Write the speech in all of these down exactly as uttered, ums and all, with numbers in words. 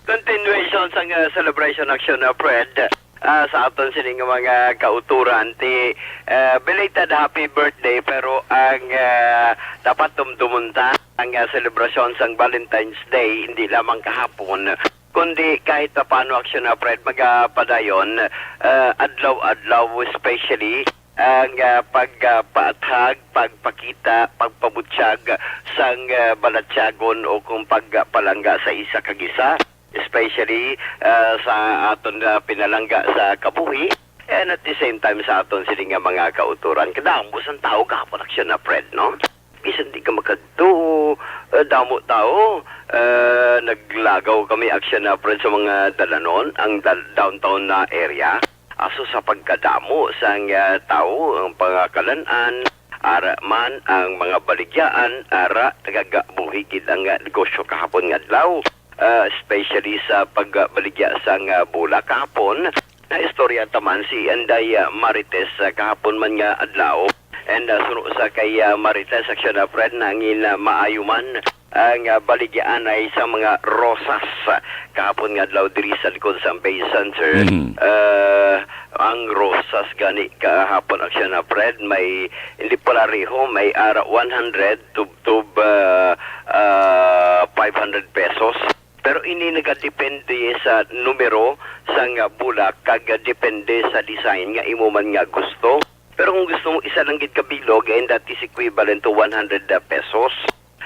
Continuation sang, ah, celebration action, ah, Fred. Ah, sa aton sini nga mga kauturan, ti, ah, belated happy birthday, pero ang, ah, dapat dumdumon ta ang, ah, selebrasyon sang Valentine's Day, hindi lamang kahapon, kundi kahit pa paano action, ah, Fred, magapadayon, ah, adlaw-adlaw, especially ang, ah, pagpaathag, pagpakita, pagpabutyag sang, ah, balatyagon o kung pagpalangga sa isa kag isa, especially, ah, sa aton nga pinalangga sa kabuhi, and at the same time sa aton sini nga mga kauturan. Kadamo sang tawo gahapon action na, Fred, no? Bisan di ka makadto, ah, damo tawo, ah, naglagaw kami action na, Fred, sa mga dalanon, ang dal-, downtown na area. Aso sa pagkadamo sang, ah, tawo, ang pangakalan-an, ara man ang mga baligyaan, ara, nagabuhi gid ang, ah, negosyo kahapon nga adlaw, ah, especially sa pagbaligya sang, ah, bulak kahapon. Naistorya ta man si Inday, ah, Marites, ah, kahapon man nga adlaw. And, ah, suno sa kay, ah, Marites, action na, Fred, nangin, ah, maayo man ang, ah, baligyaanay sa mga rosas, ah, kahapon nga adlaw diri sa likod sa Bay Center. Mhm. Ah, ang rosas gani kahapon, action na, Fred, may hindi pareho, may ara one hundred to, to, ah, ah, five hundred pesos. Pero ini nagadepende sa numero sang bulak kag depende sa design nga imo man nga gusto. Pero kung gusto mo isa lang gid ka bilog, and that is equivalent to one hundred pesos.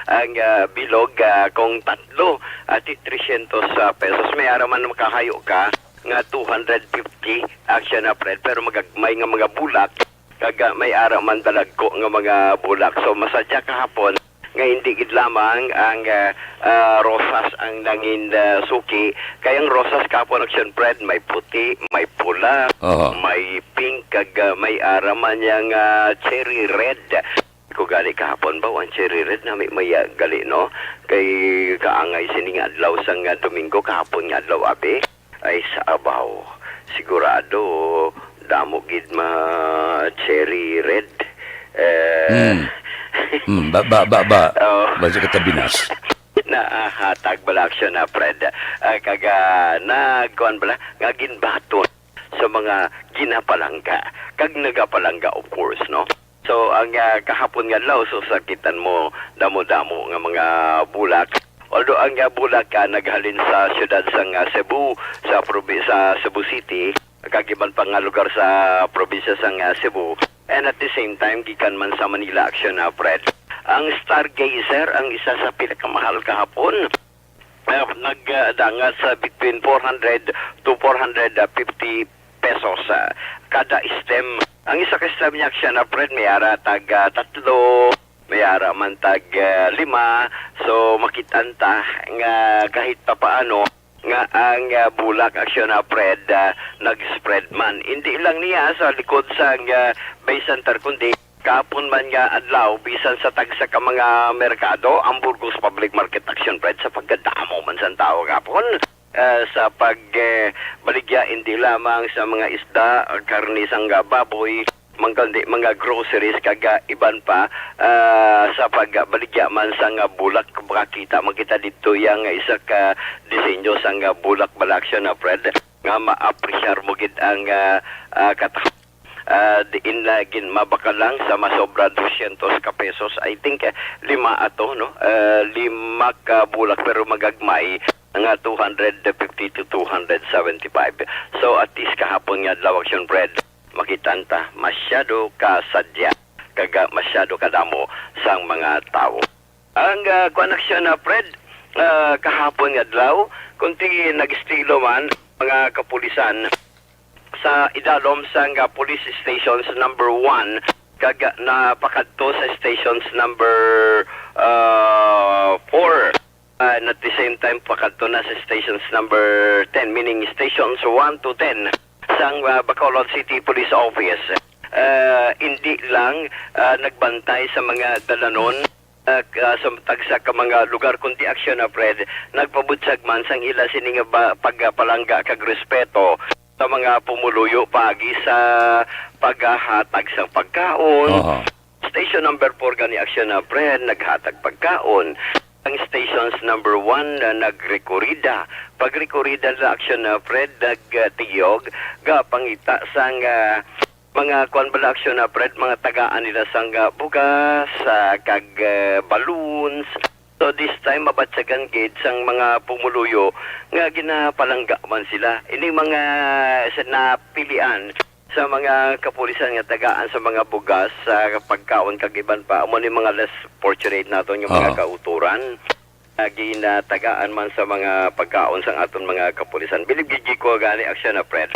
Ang, ah, bilog, ah, kung tatlo, ati tresyentos, ah, pesos. May ara man makahayo ka nga two hundred fifty, action na, Fred, pero magagmay nga mga bulak, kag, ah, may ara man dalagko nga mga bulak. So, masadya kahapon nga hindi gid lamang ang, ah, ah, rosas ang nangin, ah, suki. Kay ang rosas kahapon, action, Fred, may puti, may pula, Aha. may pink, kag, ah, may ara man yang, ah, cherry red. Ko gani kahapon ba, ang cherry red na may, may, ah, gali, no? Kay kaangay sini nga adlaw sang, ah, Domingo, kahapon nga adlaw, abi. Ay, sa abaw. Sigurado, damo gid ma cherry red. Eh, Hmm. Hmm, ba, ba, ba, ba. Oh. Ba siya katabinas? Nahatag bala action na, Fred. Ah, kaga, nagkuhan bala, nga ginbaton sa mga ginapalangga. Kag nagapalangga, of course, no? So, ang, ah, kahapon nga adlaw, so, sakitan mo, damo-damo nga mga bulak. Although ang, ah, bulak, ah, naghalin sa siyudad sang, ah, Cebu, sa probi-, sa Cebu City, kag iban pa nga lugar sa probinsya sang, ah, Cebu, and at the same time, gikan man sa Manila action na, Fred. Ang Stargazer, ang isa sa pinakamahal kahapon, ah, nagdanga sa between four hundred to four hundred fifty pesos, ah, kada stem. Ang isa ka stem niya, siya na, Fred, may ara tag, ah, tatlo, may ara man tag, ah, lima. So, makitaan ta nga kahit papaano nga ang, ah, bulak, aksyon na, Fred, ah, nag-spread man. Hindi lang niya sa likod sa, ah, Bay Center, kundi kahapon man nga adlaw, bisan sa tagsa ka mga merkado, ang Burgos Public Market action, Fred, sa pagkadamo man sang tawo kahapon, ah, sa pag, eh, baligya hindi lamang sa mga isda, karne sang baboy, mangkundi mga groceries, kag, ah, iban pa, ah, sa pagbaligya man sang bulak. Makakita man kita didto yang isa ka disenyo sang bulak bala, aksyon na, Fred, nga ma-appreciate mo gid ang, ah, ah, kata- Ah, diin na gin-, mabakal lang sa masobra dosyentos ka pesos. I think, eh, lima ato, no? Ah, lima ka bulak, pero magagmay nga two hundred fifty to two hundred seventy-five. So, at least kahapon nga adlaw, action, Fred, makitaan ta, masyado ka sadya, kag, ah, masyado kadamo sang mga tawo. Ang, ah, kuwan, aksyon na, Fred, ah, kahapon nga adlaw, kunti nag-estilo man mga kapulisan sa idalom sang, ah, police stations number one, kag napakadto sa stations number, ah, four. Ah, and at the same time, pakadto na sa stations number ten, meaning stations one to ten sang, ah, Bacolod City Police Office. Ah, hindi lang, ah, nagbantay sa mga dalanon, ah, ka-, sa tagsa ka mga lugar, kundi, aksyon na, Fred, nagpabutyag man sang ila sini nga ba-, pagpalangga kag respeto sa mga pumuluyo paagi sa paghatag sang pagkaon. Aha. Station number four gani, aksyon na, Fred, naghatag pagkaon. ang stations number one na nagrekorida. Pagrekorida la, Aksyon, ah, Fred, nagtiyog, gapangita sang, ah, mga kuan bala, Aksyon, ah, Fred, mga tagaan nila sang, ah, bugas, ah, kag, ah, balloons. So this time, mabatyagan gid sang mga pumuluyo nga ginapalangga man sila. Ini mga sa napilian sa mga kapulisan nga tagaan sa mga bugas, sa pagkaon kag iban pa, amo ni mga less fortunate naton nga mga Oo. kautoran nga ginatagaan man sa mga pagkaon sang aton mga kapulisan. Bilib gid ko gani, Aksyon, ah, Fred.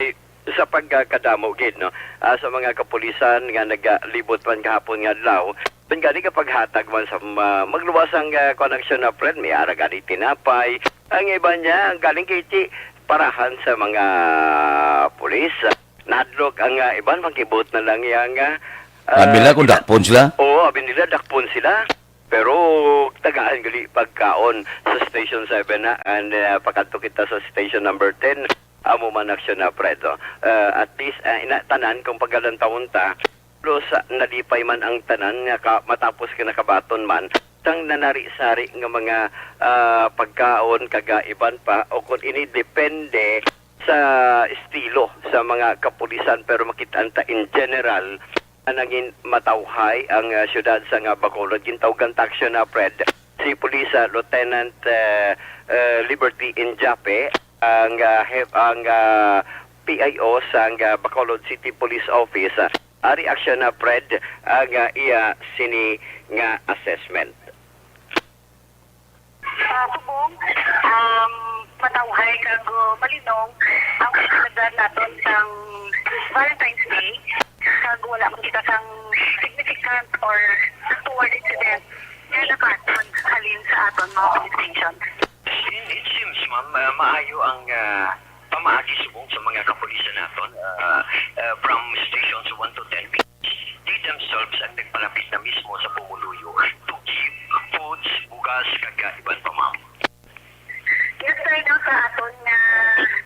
Eh, sa pagkadamo gid, no, ah, sa mga kapulisan nga nagalibot man gahapon nga adlaw, man gani ka paghatag man sa ma-, magluwas ang, ah, kuan, Aksyon, ah, Fred, may ara gani tinapay. Ang iban niya, ang galing kay ti parahan sa mga pulis. Nahadlok ang, ah, iban, magkibot na lang iya nga, ah, Abi nila kung gina- dakpon sila? Oo, abi nila, dakpon sila. Pero tagaan gali pagkaon sa Station seven na, and, ah, pakadto kita sa Station number ten. Amo man, Aksyon, ah, Fred, oh. Ah, at least, ah, ina, tanan kung pagkalantawon ta, pero sa, nalipay man ang tanan nga ka, matapos ka nakabaton man sang nanari-sari nga mga, ah, pagkaon kag, ah, iban pa, o kung ini depende sa estilo sa mga kapulisan, pero makit-an ta in general, nga nangin matawhay ang, ah, siyudad sa nga Bacolod. Gintawgan ta, Aksyon, ah, Fred, si Police, ah, Lieutenant, eh, eh, Liberty Injape, ang, ah, hep-, ang, ah, P I O sa, ah, Bacolod City Police Office. Ari, Aksyon, ah, Fred, ang, ah, iya sini nga assessment. Sa subong, um, matawhay kag, uh, malinong ang pagdala naton sang Valentine's Day, kag wala man kita sang significant or untoward incident nga nabaton halin sa aton mga police station. It seems, ma'am, uh, maayo ang, uh, pamaagi subong sa mga kapulisan naton, uh, uh, from stations one to ten. They themselves ang nagpalapit na mismo sa pumuluyo to give foods, bugas, kag, ah, iban pa, ma'am. Yes, sir, no, sa aton nga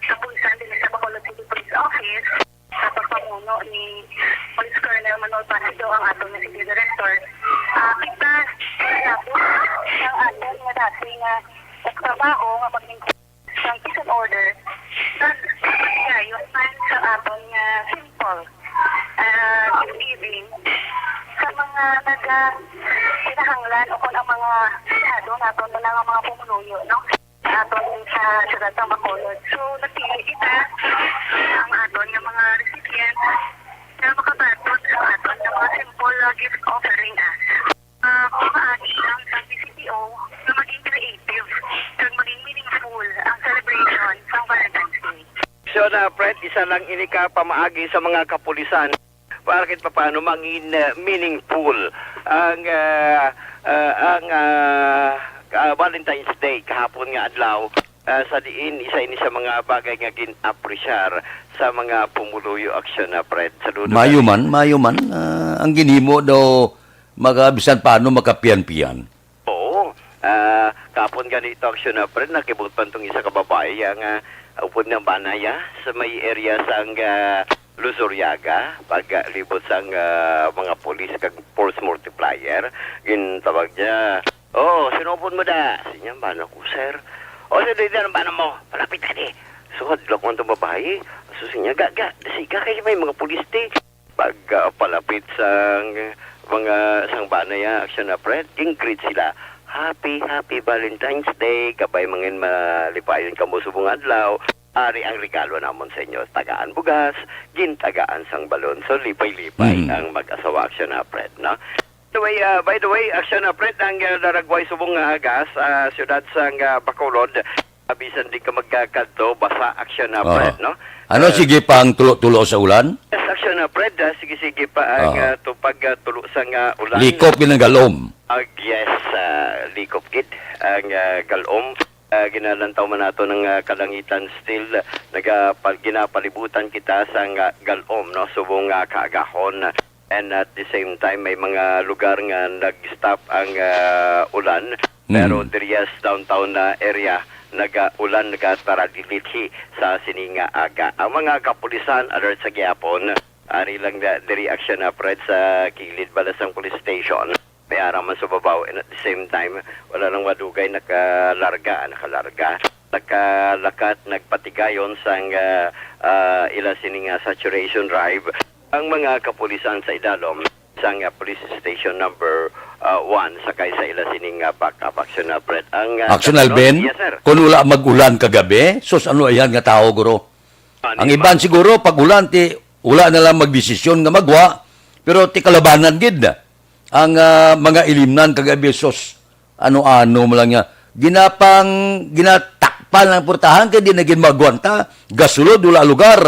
kapulisan din sa Bacolod City Police Office, sa pagpamuno ni Police Colonel Manuel Placido, ang aton nga City Director, ah, kita nalabot ang aton nga dati nga trabaho nga pag sang peace and order, nagpatigayon man sa aton nga simple, ah, gift giving sa mga naga-, kinahanglan o kung ang mga sado naton na nga mga pumuluyo, no? Aton sa siyudad sa Bacolod. So, napili kita ang aton nga mga recipient na makabaton sa aton nga mga simple, ah, gift offering, ah. Ah, pamaagi lang sa P C P O nga maging creative kag maging meaningful ang celebration sang Valentine's Day. So na, Fred, isa lang ini ka pamaagi sa mga kapulisan para kahit papaano maging, ah, meaningful ang, ah, ah, ang, ah, ah, Valentine's Day kahapon nga adlaw, ah, sa diin isa ini sa mga bagay nga gin-apresyar sa mga pumuluyo, Aksyon, ah, Fred. Saludo Mayo kami. Man, mayo man, ah, ang ginhimo daw Maga-, bisan paano makapian-pian. Oo. Ah, kapon gani ito, Aksyon, ah, Fred, nakibot pa tong isa ka babayi, ah, nga upod nga banay, ah, sa may area sang, ah, Luzuriaga, pag, ah, libot sang, ah, mga pulis kag force multiplier, gintawag niya, "Oh, sinupon mo da?" Sinya, "Bana ko, sir." "Oh, sir, dito ang bana mo. Palapit ka di." So, hadlok man tong babayi. So, sinya, "Ga, ga, siga kay may mga pulis di." Pag, ah, palapit sang mga, sang banay, ah, Aksyon, ah, Fred, ging-greet sila, "Happy, happy Valentine's Day, kabay mangin malipayon kamo subong adlaw. Ari ang regalo namon sa inyo, tagaan bugas, gintagaan sang balon." So, lipay-lipay Mm. ang mag-asawa, Aksyon, ah, Fred, no? By the way, ah, by the way, Aksyon, ah, Fred, ang, ah, naragway subong nga aga sa siyudad sang, ah, Bacolod, ah, bisan di ka magkakadto, basa, Aksyon, ah, Oo. Fred, no? Ano, Ah, sige pa ang tulo-tulo sa ulan? Yes, Aksyon, ah, Fred, ah, sige-sige pa ang, Oo. ah, tupag, ah, tulo sa nga ulan. Likop gid ang galom. Ah, yes, ah, likop gid ang, ah, galom. Ah, ginalantaw man nato ng, ah, kalangitan, still, ah, nagapal-, ginapalibutan kita sa nga galom, no? Subong nga kaagahon. And at the same time, may mga lugar nga nag-stop ang, ah, ulan. Pero Mm. diri sa downtown na area, nag-, ah, ulan, nagataradilidhi sa sini nga aga. Ang mga kapulisan, alert sa gihapon. Ari lang na, diri, Aksyon, ah, Fred, sa kilid bala sang police station. May ara man sa babaw, and at the same time, wala lang madugay nakalarga, ah, nakalarga. Nakalakat, nagpatigayon sang, ah, ah, ila sining, ah, saturation drive. Ang mga kapulisan sa idalom sang, ah, police station number, ah, one, sakay sa ila sining, ah, backup action, ah, Fred. Ang, ah, Action, tatlo, Alvin, yes, sir. Kung wala mag-ulan kagabi, sus, ano ayan nga tao, guro? Ano Ang man? Iban siguro, pag ulan, ti, wala na lang magdesisyon nga magwa, pero ti kalabanan gid na. Ang, ah, mga ilimnan kagabi, sus, ano-ano mo lang niya. Ginapang, ginatakpan ang portahan kay di na gid magwanta. Gasulod, wala lugar.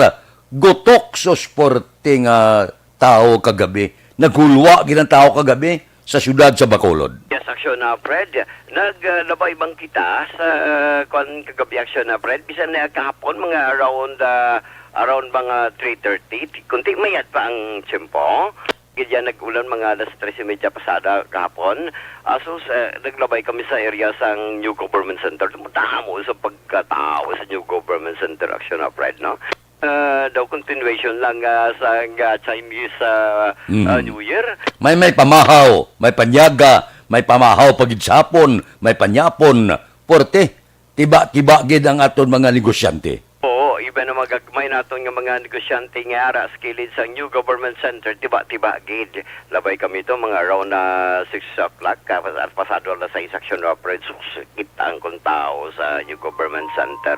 Gutok, sus, porte nga tao kagabi. Naghulwa gid ang tao kagabi sa siyudad sa Bacolod. Yes, action na, Fred. Naglabay bang kita sa, ah, kwan kagabi, action na, Fred? Bisan na kahapon, mga around, ah, around mga three thirty. Kunti mayad pa ang tiyempo. Gid yan, nag-ulan mga alas tres y media pasada kahapon. Asus, eh, naglabay kami sa area sang New Government Center. Madamo sa pagkatao sa New Government Center, action na, Fred, no? Ah, daw continuation lang, ah, sa, ah, Chinese, ah, Mhm. ah, New Year. May, may pamahaw, may panyaga, may pamahaw pagid sa hapon, may panyapon. Porte, tiba-tiba gid ang aton mga negosyante. Oo, even ang mga gagmay naton nga mga negosyante nga ara sa kilid sa New Government Center, tiba-tiba gid. Labay kami to, mga around na six o'clock, ah, pas-, pasado alas sais, action na, Fred, sus, kita ang kung tao sa New Government Center.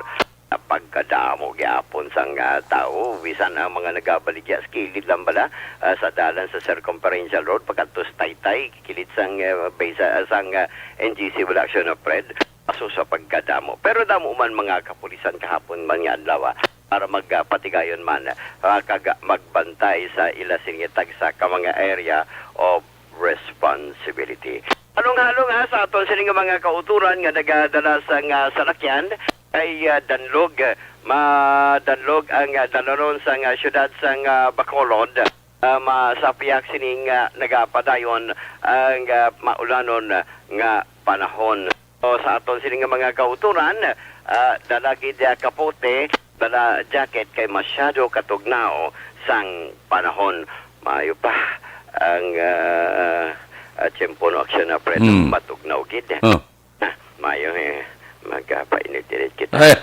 Pagkadamo gyapon sang, ah, tao, bisan ang mga nagabaligya sa kilid lang bala, ah, sa dalan sa Circumferential Road, pagkadto sa Taytay, kilid sang, ah, base, ah, sang, ah, N G C, wala, action na, Fred. Aso sa pagkadamo. Pero damo man mga kapulisan kahapon man nga adlaw, ah, para mag, ah, patigayon man, ah, kag magbantay sa ila sini tagsa ka mga area of responsibility. Halong-halong, ah, sa aton sini nga mga kauturan nga nagadala sa nga salakyan, kay, ah, danlog, ah, madanlog ang, ah, dalanon sa nga siyudad sa nga Bacolod, ah, ma-, sa pihak sini nga nagapadayon ang, ah, maulanon nga panahon. So, sa aton sini nga mga kauturan, ah, dala gid, ah, kapote, dala jacket kay masyado katugnaw sang panahon. Maayo pa ang, ah, ah, tiyempo, no, action na, Fred, Hmm. matugnaw gid. Oh. Ah, maayo, eh, magpainit-init kita. Eh.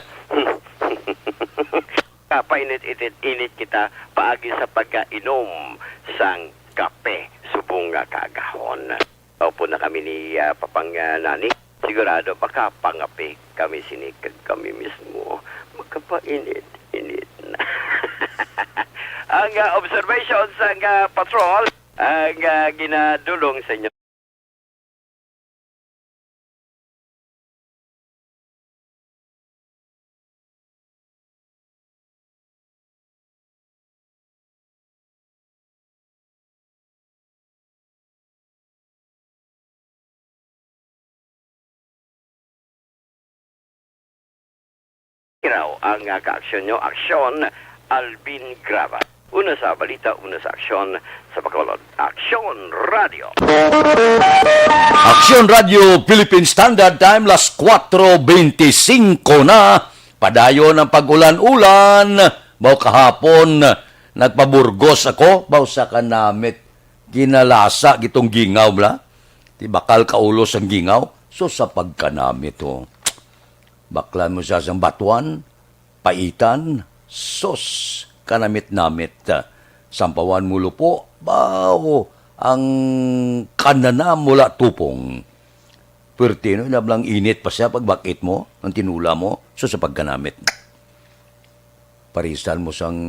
Magpainit-init kita paagi sa pagkainom sang kape subong nga kaagahon. Upod na kami ni, ah, Papang, ah, Nani. Sigurado makapangape kami sini kag kami mismo makapainit-init na. Ang, ah, observation sang, ah, patrol, ang, ah, ginadulong sa inyo. Iraw ang, ah, kaaksyon nyo, Aksyon Alvin Graba. Una sa balita, una sa aksyon sa Bacolod. Aksyon Radio. Aksyon Radio Philippine Standard Time, las kuwatro bente singko na. Padayon ang pag-ulan-ulan. Mao kahapon, nagpaburgos ako, mao sa kanamit. Ginalasa gitong gingaw, bla. Di bakal kaulos ang gingaw. So, sa pagkanamit, oh. Baklan mo siya sang batuan, paitan, sus, kanamit-namit. Sampawan mo lupo, bawo, ang kananam wala tupong. Perti, no, inablang init pa siya pagbakit mo, ang tinula mo, sus, sa pagkanamit. Parisan mo sang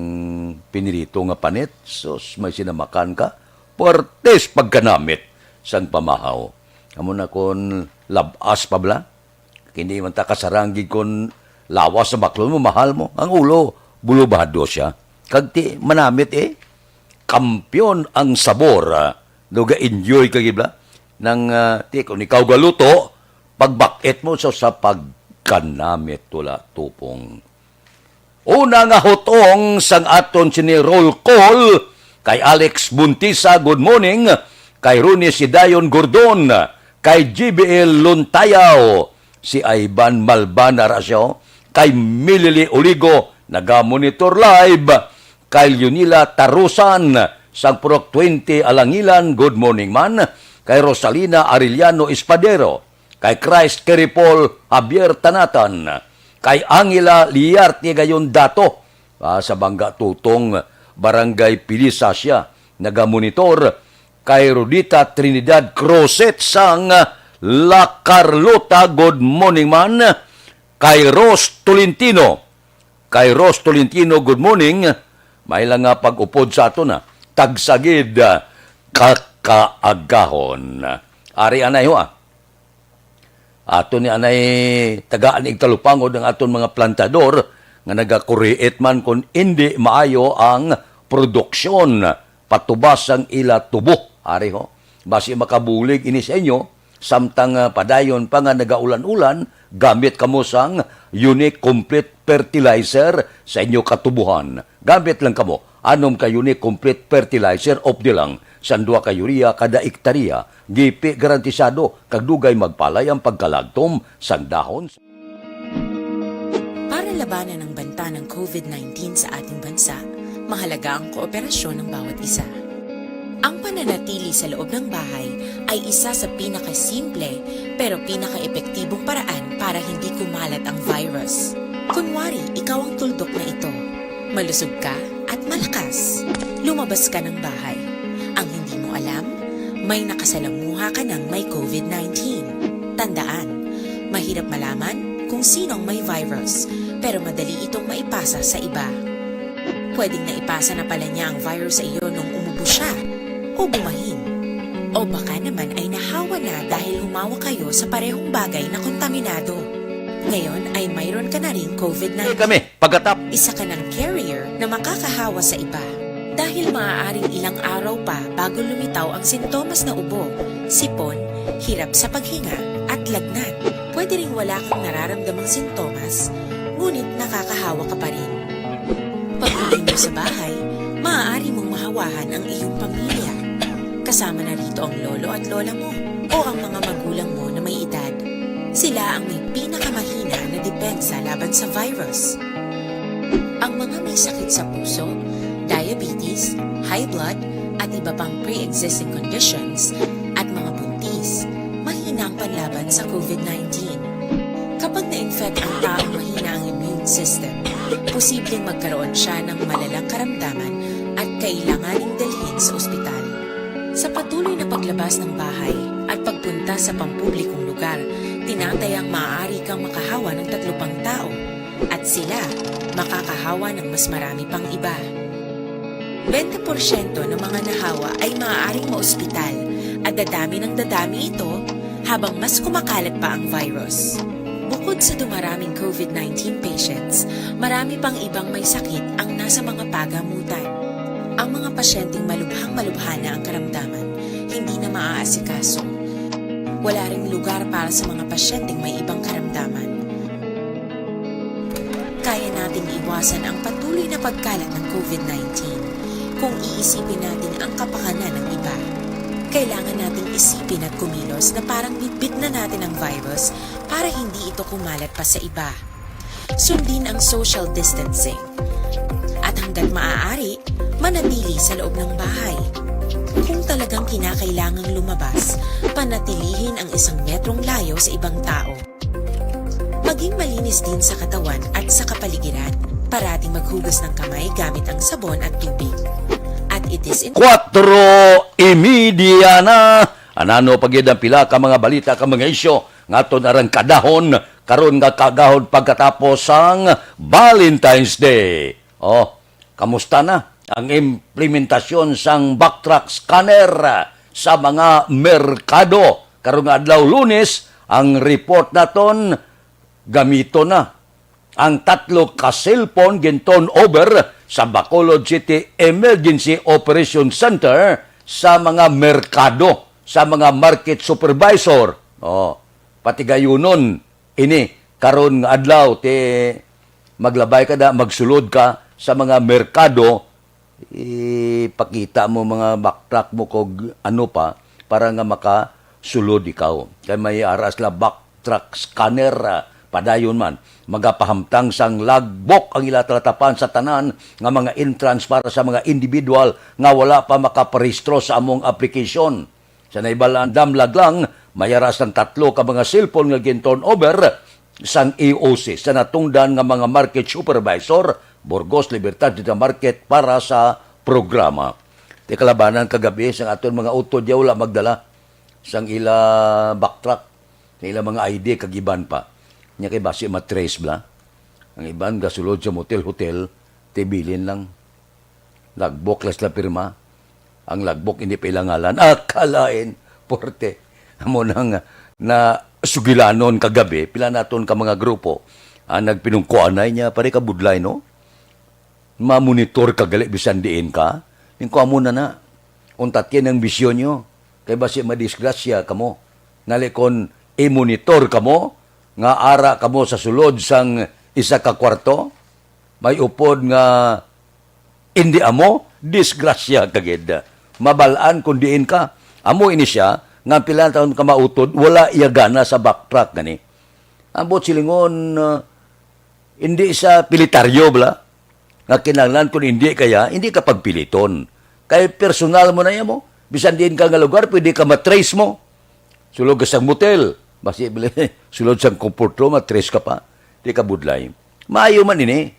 pinirito nga panit, sus, may sinamakan ka, puwertes pagkanamit sang pamahaw. Amo na kon lab-as pa bala, hindi man ta kasarang gid kon lawas sa baklon mo, mahal mo. Ang ulo, bulubado siya. Kag ti manamit, eh, kampiyon ang sabor, ah, no, ga-enjoy ka gid bala. Nang, ah, ti, kung ikaw galuto, pagbakit mo sa, sa pagkanamit, wala tupong. Una nga hutong sang aton sini roll call, kay Alex Buntisa, good morning. Kay Ronnie Sidayon Gordon, kay J B L Luntayaw, si Ivan Malban Arasio, kay Milili Oligo, naga-monitor live, kay Leonila Tarusan, sang Purok twenty Alangilan, good morning man. kay Rosalina Arellano Espadero, kay Christ Kerry Paul Javier Tanatan, kay Angela Liarte Gayon Dato, ah, sa Bangga Tutong, Barangay Pilisasia, nagamonitor, kay Rudita Trinidad Cruzet sang La Carlota, good morning man, kay Rose Tolentino, kay Rose Tolentino, good morning. May lang nga pag-upod sa aton, ha. Tagsagid, ah, kakaagahon. Ari anay ho, ah. Ato ni anay tagaan igtalupangod ang aton mga plantador nga nagakuriit man kon indi maayo ang produksyon patubas sang ila tubo. Ari ho, basi makabulig ini sa inyo, samtang, ah, padayon pa nga nagaulan-ulan, gamit kamo sang Unique Complete Fertilizer sa inyo katubuhan. Gamit lang kamo, anom ka Unique Complete Fertilizer of the lang, sang duha ka urea kada ektarya, gipi garantisado, kag dugay magpalay ang pagkalagtom sang dahon. Para labanan ang banta ng covid nineteen sa ating bansa, mahalaga ang kooperasyon ng bawat isa. Ang pananatili sa loob ng bahay ay isa sa pinakasimple pero pinakaepektibong paraan para hindi kumalat ang virus. Kunwari, ikaw ang tuldok na ito. Malusog ka at malakas. Lumabas ka ng bahay. Ang hindi mo alam, may nakasalamuha ka ng may covid nineteen. Tandaan, mahirap malaman kung sino ang may virus, pero madali itong maipasa sa iba. Pwedeng naipasa na pala niya ang virus sa iyo nung umubo siya, o bumahin, o baka naman ay nahawa na dahil humawak kayo sa parehong bagay na kontaminado. Ngayon ay mayroon ka na ring covid nineteen. Kami, pagkatap- Isa ka ng carrier na makakahawa sa iba. Dahil maaaring ilang araw pa bago lumitaw ang sintomas na ubo, sipon, hirap sa paghinga, at lagnat. Pwede ring wala kang nararamdamang sintomas, ngunit nakakahawa ka pa rin. Pag-uwi mo sa bahay, maaari mong mahawahan ang iyong pamilya. Kasama na rito ang lolo at lola mo o ang mga magulang mo na may edad. Sila ang may pinakamahina na depensa laban sa virus. Ang mga may sakit sa puso, diabetes, high blood, at iba pang pre-existing conditions, at mga buntis, mahina ang panlaban sa covid nineteen. Kapag na-infect ang taong mahina ang immune system, posibleng magkaroon siya ng malalang karamdaman at kailanganing dalhin sa ospital. Sa patuloy na paglabas ng bahay at pagpunta sa pampublikong lugar, tinatayang maaari kang makahawa ng tatlo pang tao, at sila makakahawa ng mas marami pang iba. Bente porsyento ng mga nahawa ay maaaring maospital at dadami ng dadami ito habang mas kumakalat pa ang virus. Bukod sa dumaraming covid nineteen patients, marami pang ibang may sakit ang nasa mga pagamutan. Ang mga pasyenteng malubhang-malubha na ang karamdaman, hindi na maaasikaso. Wala ring lugar para sa mga pasyenteng may ibang karamdaman. Kaya nating iwasan ang patuloy na pagkalat ng covid nineteen kung iisipin natin ang kapakanan ng iba. Kailangan nating isipin at kumilos na parang bitbit na natin ang virus para hindi ito kumalat pa sa iba. Sundin ang social distancing. At hanggat maaari, manatili sa loob ng bahay. Kung talagang kinakailangang lumabas, panatilihin ang isang metrong layo sa ibang tao. Maging malinis din sa katawan at sa kapaligiran. Parating maghugas ng kamay gamit ang sabon at tubig. At i-disin- Kuwatro y media na. Anano pa gid ang pila ka mga balita, ka mga isyu nga aton arangkadahon karon nga kaagahon pagkatapos sang Valentine's Day. Oh, kamusta na ang implementasyon sang backtrack scanner sa mga merkado? Karon nga adlaw, Lunes, ang report naton, gamiton na ang tatlo ka cellphone gin-turn over sa Bacolod City Emergency Operation Center sa mga merkado, sa mga market supervisor. Oh, patigayunon ini karon nga adlaw, ti maglabay ka na, magsulod ka sa mga merkado, ipakita mo mga backtrack mo kog ano pa, para nga makasulod ikaw. Kay may ara sila backtrack scanner, ah, padayon man, magapahamtang sang logbook ang ila talatapan sa tanan nga mga entrance para sa mga individual nga wala pa makaparehistro sa among application. Sa naibalaan, damlag lang, may ara sang tatlo ka mga cellphone nga gin-turnover sang E O C sa natungdan nga mga market supervisor, Burgos, Libertad, General Market, para sa programa. Ti kalabanan kagabi sang aton mga utod, ya wala magdala sang ila backtrack, sa ila mga I D kag iban pa. Nya kay basi matrace bala. Ang iban gasulod sa motel-hotel, ti bilin lang. Logbook lang sila pirma. Ang logbook hindi pa ila ngalan. Ah, kalain, porte. Amo nang na sugilanon kagabi, pila naton ka mga grupo ang nagpinungkuanay niya, pare ka budlay, no? Mamonitor ka gali bisan diin ka. Ning ko amo na na. Untat kay ang bisyo nyo. Kay basi madisgrasya kamo. Nali kon i-monitor kamo, nga ara kamo sa sulod sang isa ka kwarto, may upod nga indi amo, disgrasya ka gid. Mabal-an kon diin ka. Amo ini sia, nga ang pila na taon ka mautod, wala iya gana sa backtrack gani. Ang buot silingon, uh, hindi sa pilitaryo bala, nga kinahanglan kung hindi kaya, hindi ka pagpiliton. Kay personal mo na iya mo. Bisan diin ka nga lugar, pwede ka matrace mo. Sulod ka sang motel, basi bali, sulod sang comfort room, matrace ka pa. Di ka budlay. Maayo man ini.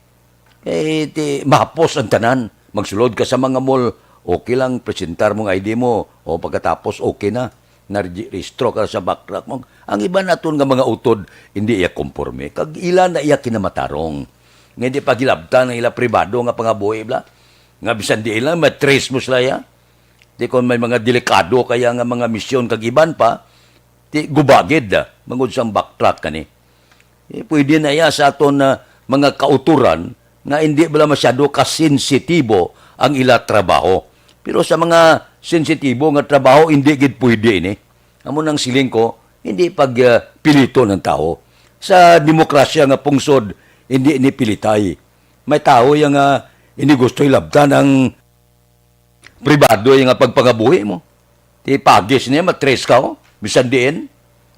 Eh, ti, mahapos ang tanan. Magsulod ka sa mga mall, okay lang, presentar mo ang I D mo. O pagkatapos, okay na. Narehistro ka sa backtrack mo. Ang iba naton nga mga utod, hindi iya konporme. Kag ila na iya kinamatarong. Nga hindi pa gilabtan ang ila pribado nga pangabuhi, bla. Nga bisan di lang, matrace mo sila, ya. Di kon may mga delikado kaya nga mga misyon kag iban pa, ti gubagid, ah, bangod sang backtrack kani. Eh, pwede na iya sa aton, ah, mga kauturan nga hindi bala masyado kasensitibo ang ila trabaho. Pero sa mga sensitibo nga trabaho, hindi gid pwede ini. Amo nang siling ko, hindi pag, ah, piliton ang tawo. Sa demokrasya nga pungsod, hindi ini pilitay. May tawo yang, ah, hindi gusto ilabtan ang pribado iya nga pagpangabuhi mo. Ti pagis niya, matres ka, oh, bisan diin.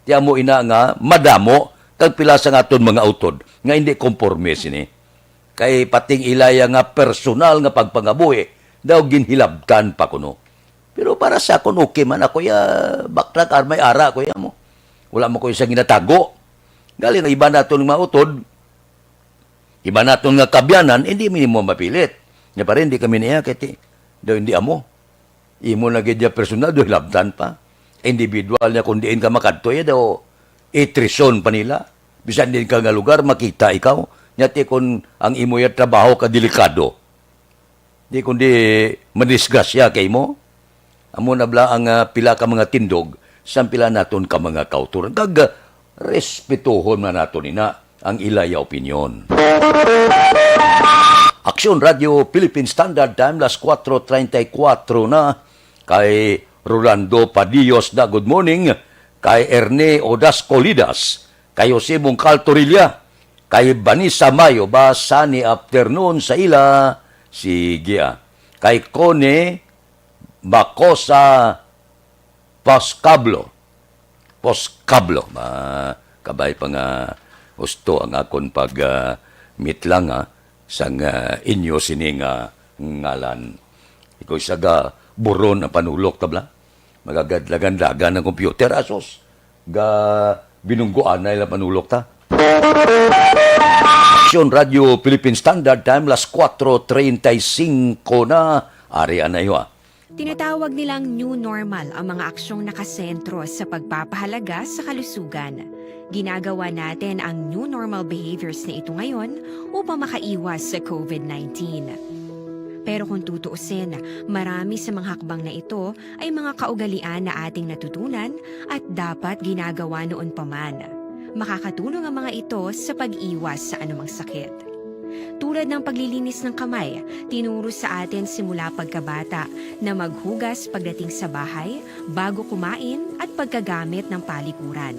Ti amo ina nga madamo kag pila sa nga aton mga utod nga hindi konporme sini. Kay pating ilaya nga personal nga pagpangabuhi daw ginhilabtan pa kuno. Pero para sa akon, okay man ako ya, backtrack, ar may ara ko ya mo. Wala mo ko isang ginatago. Gali na iba naton mga utod, iba naton nga kabyanan, hindi mi mo mapilit. Nya pa rin, di kami niya, kay ti, daw hindi amo. Imo na gid ya personal, daw hilabtan pa. Individual niya kung diin ka makadto, ya daw itrison pa nila. Bisan din ka nga lugar, makita ikaw. Nya ti kung ang imo ya trabaho ka delikado, di kundi madisgrasya kay mo. Amo na bala ang, ah, pila ka mga tindog sang pila naton ka mga kauturan. Kag, ah, respetuhon man naton ina ang ilaya opinyon. Aksyon Radio Philippine Standard Time, las kuatro treinta y cuatro na. Kay Rolando Padillos na good morning. Kay Erne Odas Colidas. Kay Jose Mongcal Torilla. Kay Vanessa Mayo ba, sunny afternoon sa ila. Sige, ah. Kay Connie Bacosa Pascablo. Pascablo. Ma-, kabay pa nga husto ang akon pag, ah, mitlang, ah, sang, ah, inyo sini nga ngalan. Ikaw isa ga buron ang panulok, tabla? Magagadlagan-dagan ang computer, asos. Ga binungguanay lang panulok ta. Aksyon Radio Philippine Standard Time, las kuatro treinta y cinco na. Ari anay, ah. Tinatawag nilang new normal ang mga aksyong nakasentro sa pagpapahalaga sa kalusugan. Ginagawa natin ang new normal behaviors na ito ngayon upang makaiwas sa covid nineteen. Pero kung tutuusin, marami sa mga hakbang na ito ay mga kaugalian na ating natutunan at dapat ginagawa noon pa man. Makakatulong ang mga ito sa pag-iwas sa anumang sakit. Tulad ng paglilinis ng kamay, tinuro sa atin simula pagkabata na maghugas pagdating sa bahay, bago kumain, at pagkagamit ng palikuran.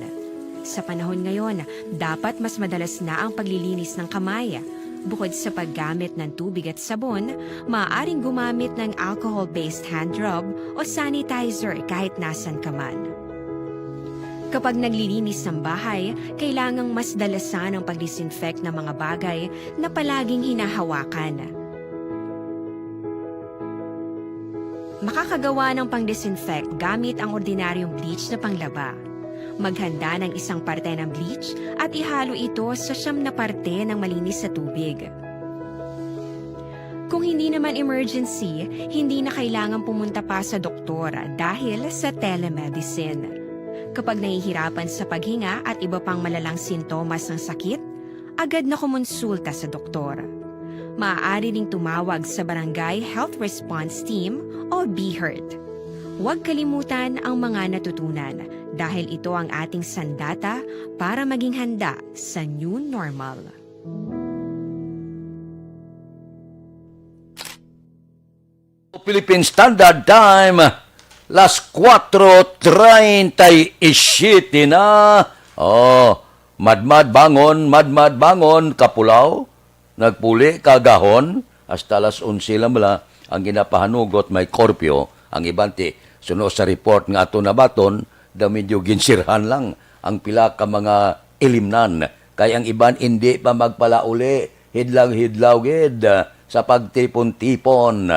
Sa panahon ngayon, dapat mas madalas na ang paglilinis ng kamay. Bukod sa paggamit ng tubig at sabon, maaaring gumamit ng alcohol-based hand rub o sanitizer kahit nasan ka man. Kapag naglilinis ng bahay, kailangang mas dalasan ang pag-disinfect ng mga bagay na palaging hinahawakan. Makakagawa ng pang-disinfect gamit ang ordinaryong bleach na panglaba. Maghanda ng isang parte ng bleach at ihalo ito sa siyam na parte ng malinis na tubig. Kung hindi naman emergency, hindi na kailangan pumunta pa sa doktor dahil sa telemedicine. Kapag nahihirapan sa paghinga at iba pang malalang sintomas ng sakit, agad na kumonsulta sa doktor. Maaari ring tumawag sa Barangay Health Response Team o BHERT. Huwag kalimutan ang mga natutunan dahil ito ang ating sandata para maging handa sa new normal. Philippine Standard Time, las kuatro treinta y siete na. Oh, madmad bangon, madmad bangon, kapulaw. Nagpuli, kagahon. Hasta las onse lang bala ang ginapahanugot may korpyo. Ang iban ti, suno sa report nga ato nabaton, daw medyo ginsirhan lang ang pila ka mga ilimnan. Kay ang iban indi pa magpalauli, hidlaw-hidlaw gid, ah, sa pagtipon-tipon.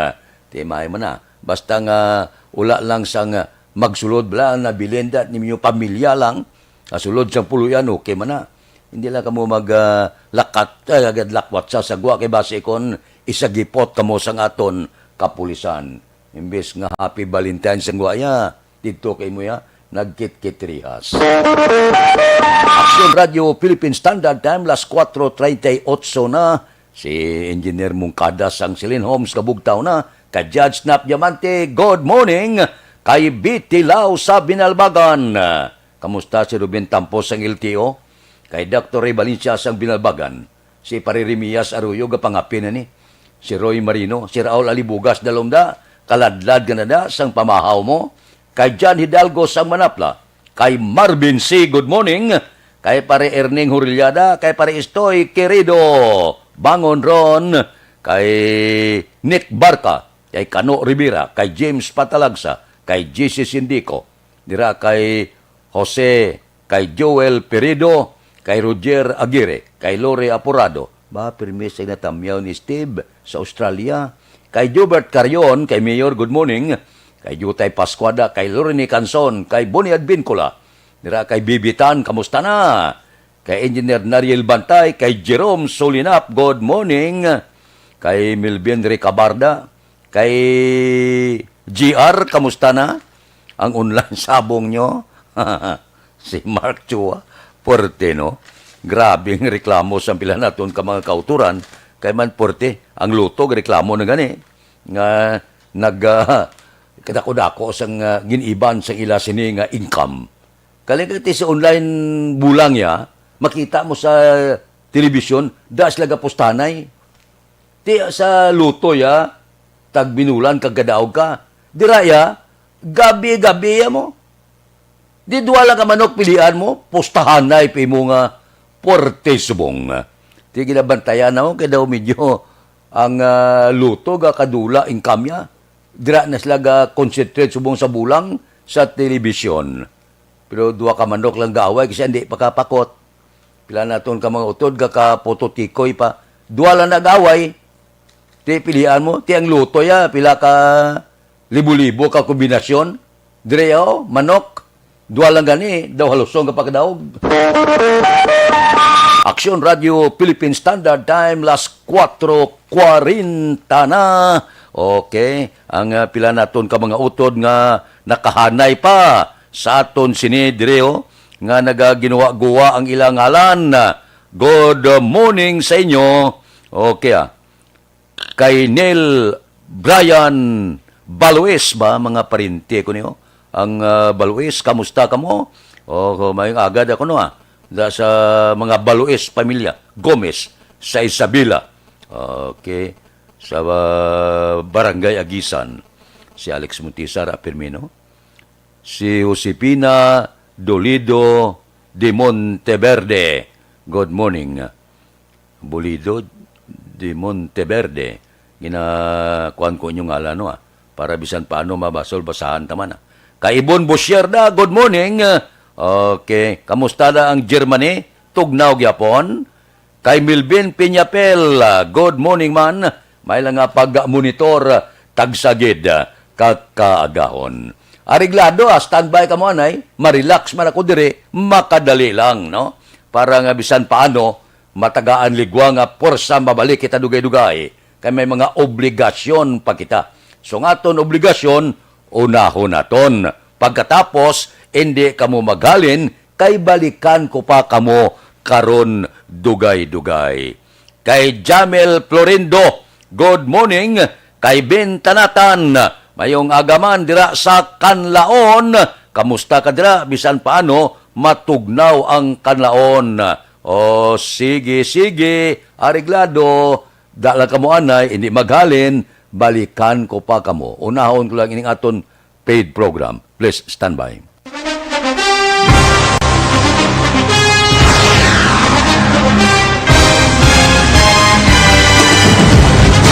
Ti may man na. Basta nga wala lang sang, ah, magsulod bala, nabilin da ninyo pamilya lang. Ah, sulod sang puloy-an, okay man na. Hindi lang kamo mag, ah, lakat, ah, agad lakwat sa sagwa kay basi kon isagipot kamo sang aton kapulisan. Imbes nga Happy Valentine's ang guwaya, didto kay mo ya, nagkitkit rihas. Aksyon Radio Philippine Standard Time, las kuatro treinta y ocho na. Si Engineer Mungkada sang Silin Homes, kabugtaw na. Kay Judge Nap Diamante, good morning. Kay Bitilaw sa Binalbagan, kamusta si Ruben Tampos sang L T O? Kay Doctor Ray Valencia sang Binalbagan. Si Pare Remias Arroyo gapangapin na ni. Si Roy Marino, si Raul Alibugas Dalomda, kaladlad ka na da sang pamahaw mo. Kay John Hidalgo sang Manapla, kay Marvin C, good morning. Kay Pare Erning Hurillada, kay Pare Estoy Querido, bangon ron. Kay Nick Barca, kay Kano Rivera, kay James Patalagsa, kay J C Sindico, dira kay Jose, kay Joel Peredo, kay Roger Aguirre, kay Lori Aporado. Ba, pirmi sa natamyaw ni Steve sa Australia. Kay Jobert Carion, kay Mayor, good morning. Kay Jutay Pascuada, kay Lorene Canson, kay Bonnie Advincula. Dira kay Bibitan, kamusta na? Kay Engineer Nariel Bantay, kay Jerome Solinap, good morning. Kay Melvin Ricabarda, kay G R, kamusta na? Ang online sabong nyo? Si Mark Chua, puwerte, no? Grabe ang reklamo sa pila naton ka mga kauturan, kay man puwerte ang Lotto, reklamo na gani nga nag, ah, kadako-dako sang, ah, gin-iban sa ila sini nga income. Kaligati sa online bulang ya, makita mo sa telebisyon, da sila gapustanay. Ti sa Lotto ya, tagbinulan kag gadaog ka. Dira ya, gabi-gabi ya mo. Di duha lang ka manok pilian mo, pustahanay pa imo nga puwerte subong. Ti ginabantayan na kay daw medyo ang, ah, Lotto ga kadula income ya. Dira na sila ga concentrate subong sa bulang sa telebisyon. Pero duha ka manok lang gaaway kasi hindi pa kapakot. Pila naton ka mga utod, ga kaputotikoy pa. Duha lang nag-away. Ti pilian mo, ti ang Lotto ya, pila ka libo-libo ka kombinasyon. Dire, oh, manok. Duha lang gani, daw halusong ka pagdaog. Aksyon Radio Philippine Standard Time, las kuatro kwarenta na. Okay, ang, ah, pila naton ka mga utod nga nakahanay pa sa aton sini dire, oh, nga nagaginuwa-guwa ang ilang ngalan. Good morning sa inyo. Okay, ah. Kay Neil Brian Baluis ba, mga parente ko niyo? Ang, ah, Baluis, kamusta kamo? Oh, mayong agad ako, no, ah. Da sa mga Baluis pamilya, Gomez, sa Isabela. Okay. Sa, ah, Barangay Agisan, si Alex Montisar, ah, Firmino. Si Josefina Dolido de Monteverde. Good morning. Bulido de Monteverde. Ginakuan ko inyong ngalan, no, ah. Para bisan paano mabasol, basahan ta man, ah. Kay Ibon Busierda, good morning. Okay, kamusta na ang Germany? Tugnaw gyapon. Kay Melvin Piñapel, ah, good morning man. May lang nga pag-monitor, ah, tagsagid. Ah, kakaagahon. Areglado, ah, standby kamo anay, ma-relax man ako diri, makadali lang, no? Para nga bisan paano, matagaan ligwa nga pwersa mabalik kita dugay-dugay, kay may mga obligasyon pa kita. So, ang aton obligasyon, unahon naton. Pagkatapos, indi kamo maghalin, kay balikan ko pa kamo karon dugay-dugay. Kay Jamel Florindo, good morning. Kay Ben Tanatan, mayong agaman dira sa Kanlaon. Kamusta ka dira? Bisan paano, matugnaw ang Kanlaon. O, sige, sige, areglado. Da lang kamo anay, hindi maghalin, balikan ko pa kamo. Unahon ko lang ining aton paid program. Please stand by.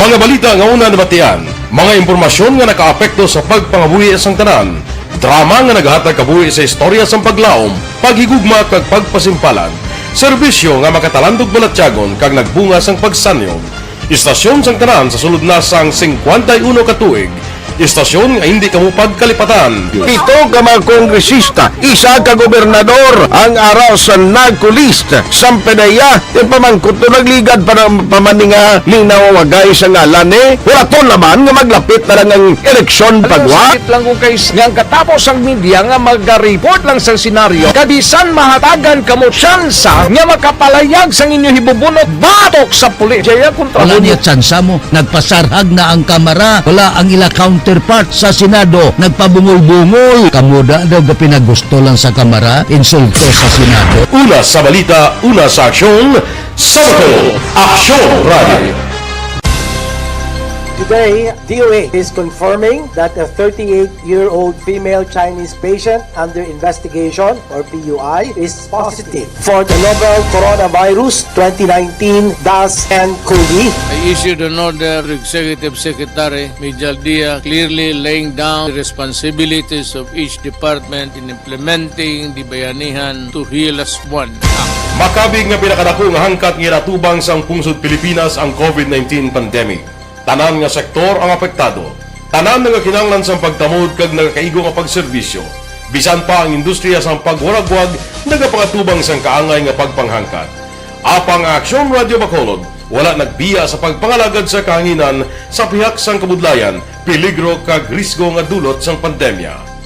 Mga balita nga una nabatian, mga impormasyon nga nakaapekto sa pagpangabuhi sang tanan, drama nga nagahatag kabuhi sa istorya sang paglaom, paghigugma kag pagpasimpalan, serbisyo nga makatalandog balatyagon kag nagbunga sang pagsanyog. Istasyon sang tanan sa sulod na sang singkwenta y uno ka tuig. Istasyon nga hindi kamo pagkalipatan. Pito ka mga kongresista, isa ka gobernador ang ara sa NAGCO list. Sampanaya, yung pamangkot to nagligad pa ng pamaninga, linawagay sa ngalan ni, wala to naman nga maglapit na lang ang eleksyon pagwa. Sakit lang kung kay nga ang katapos ang media nga maga-report lang sa senaryo, kabisan mahatagan kamo tsansa nga makapalayag sang inyo hibubunot batok sa pulis. Jaya kontra Wala mo. Niya tsansa mo. Nagpasarhag na ang Kamara. Wala ang ila counterpart sa Senado. Nagpabungol-bungol. Kamo da daw ga pinagusto lang sa Kamara. Insulto sa Senado. Una sa balita, una sa aksyon, sa Bacolod, Aksyon Radio. Today, D O A is confirming that a thirty-eight-year-old female Chinese patient under investigation, or P U I, is positive for the novel coronavirus twenty nineteen dash N cov. I issued an order to Executive Secretary Mijal Dia, clearly laying down the responsibilities of each department in implementing the Bayanihan to Heal as One Act. Makabig nga pinakadako nga hangkat nga ginatubang sang pungsod Pilipinas ang covid nineteen pandemic. Tanan nga sektor ang apektado. Tanan nga kinahanglan sang pagtamod kag nagakaigo nga pagserbisyo. Bisan pa ang industriya sang pagwaragwag nagapangatubang sang kaangay nga pagpanghangkat. Apang ang Aksyon Radio Bacolod wala nagbiya sa pagpangalagad sa kahanginan sa pihak sang kabudlayan, peligro kag risgo nga dulot sang pandemya.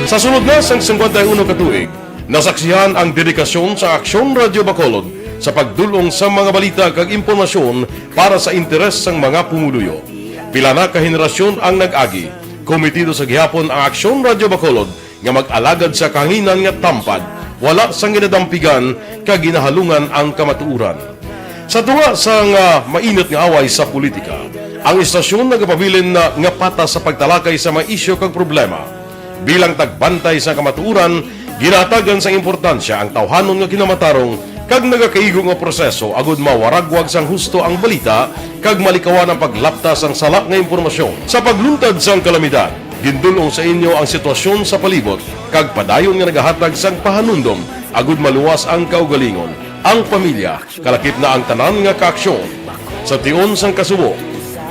Sa sulod na sang singkwenta y uno ka tuig, nasaksihan ang dedikasyon sa Aksyon Radio Bacolod sa pagdul-ong sa mga balita kag impormasyon para sa interes sang mga pumuluyo. Pila na ka henerasyon ang nag-agi, kometido sa gihapon ang Aksyon Radio Bacolod nga mag-alagad sa kahanginan nga tampad, wala sang ginadampigan kag ginahalungan ang kamatuoran. Sa tunga sang, ah, mainit nga away sa politika, ang istasyon nagapabilin na nga patas sa pagtalakay sa mga isyu kag problema. Bilang tagbantay sa kamatuoran, ginahatagan sang importansya ang tawhanon nga kinamatarong kag nagakaigo nga proseso agud mawaragwag sang husto ang balita kag malikawan ang paglapta sang sala nga impormasyon. Sa pagluntad sang kalamidad, gindul-ong sa inyo ang sitwasyon sa palibot kag padayon nga nagahatag sang pahanumdom agud maluwas ang kaugalingon, ang pamilya, kalakip na ang tanan nga kaaksyon. Sa tion sang kasubo,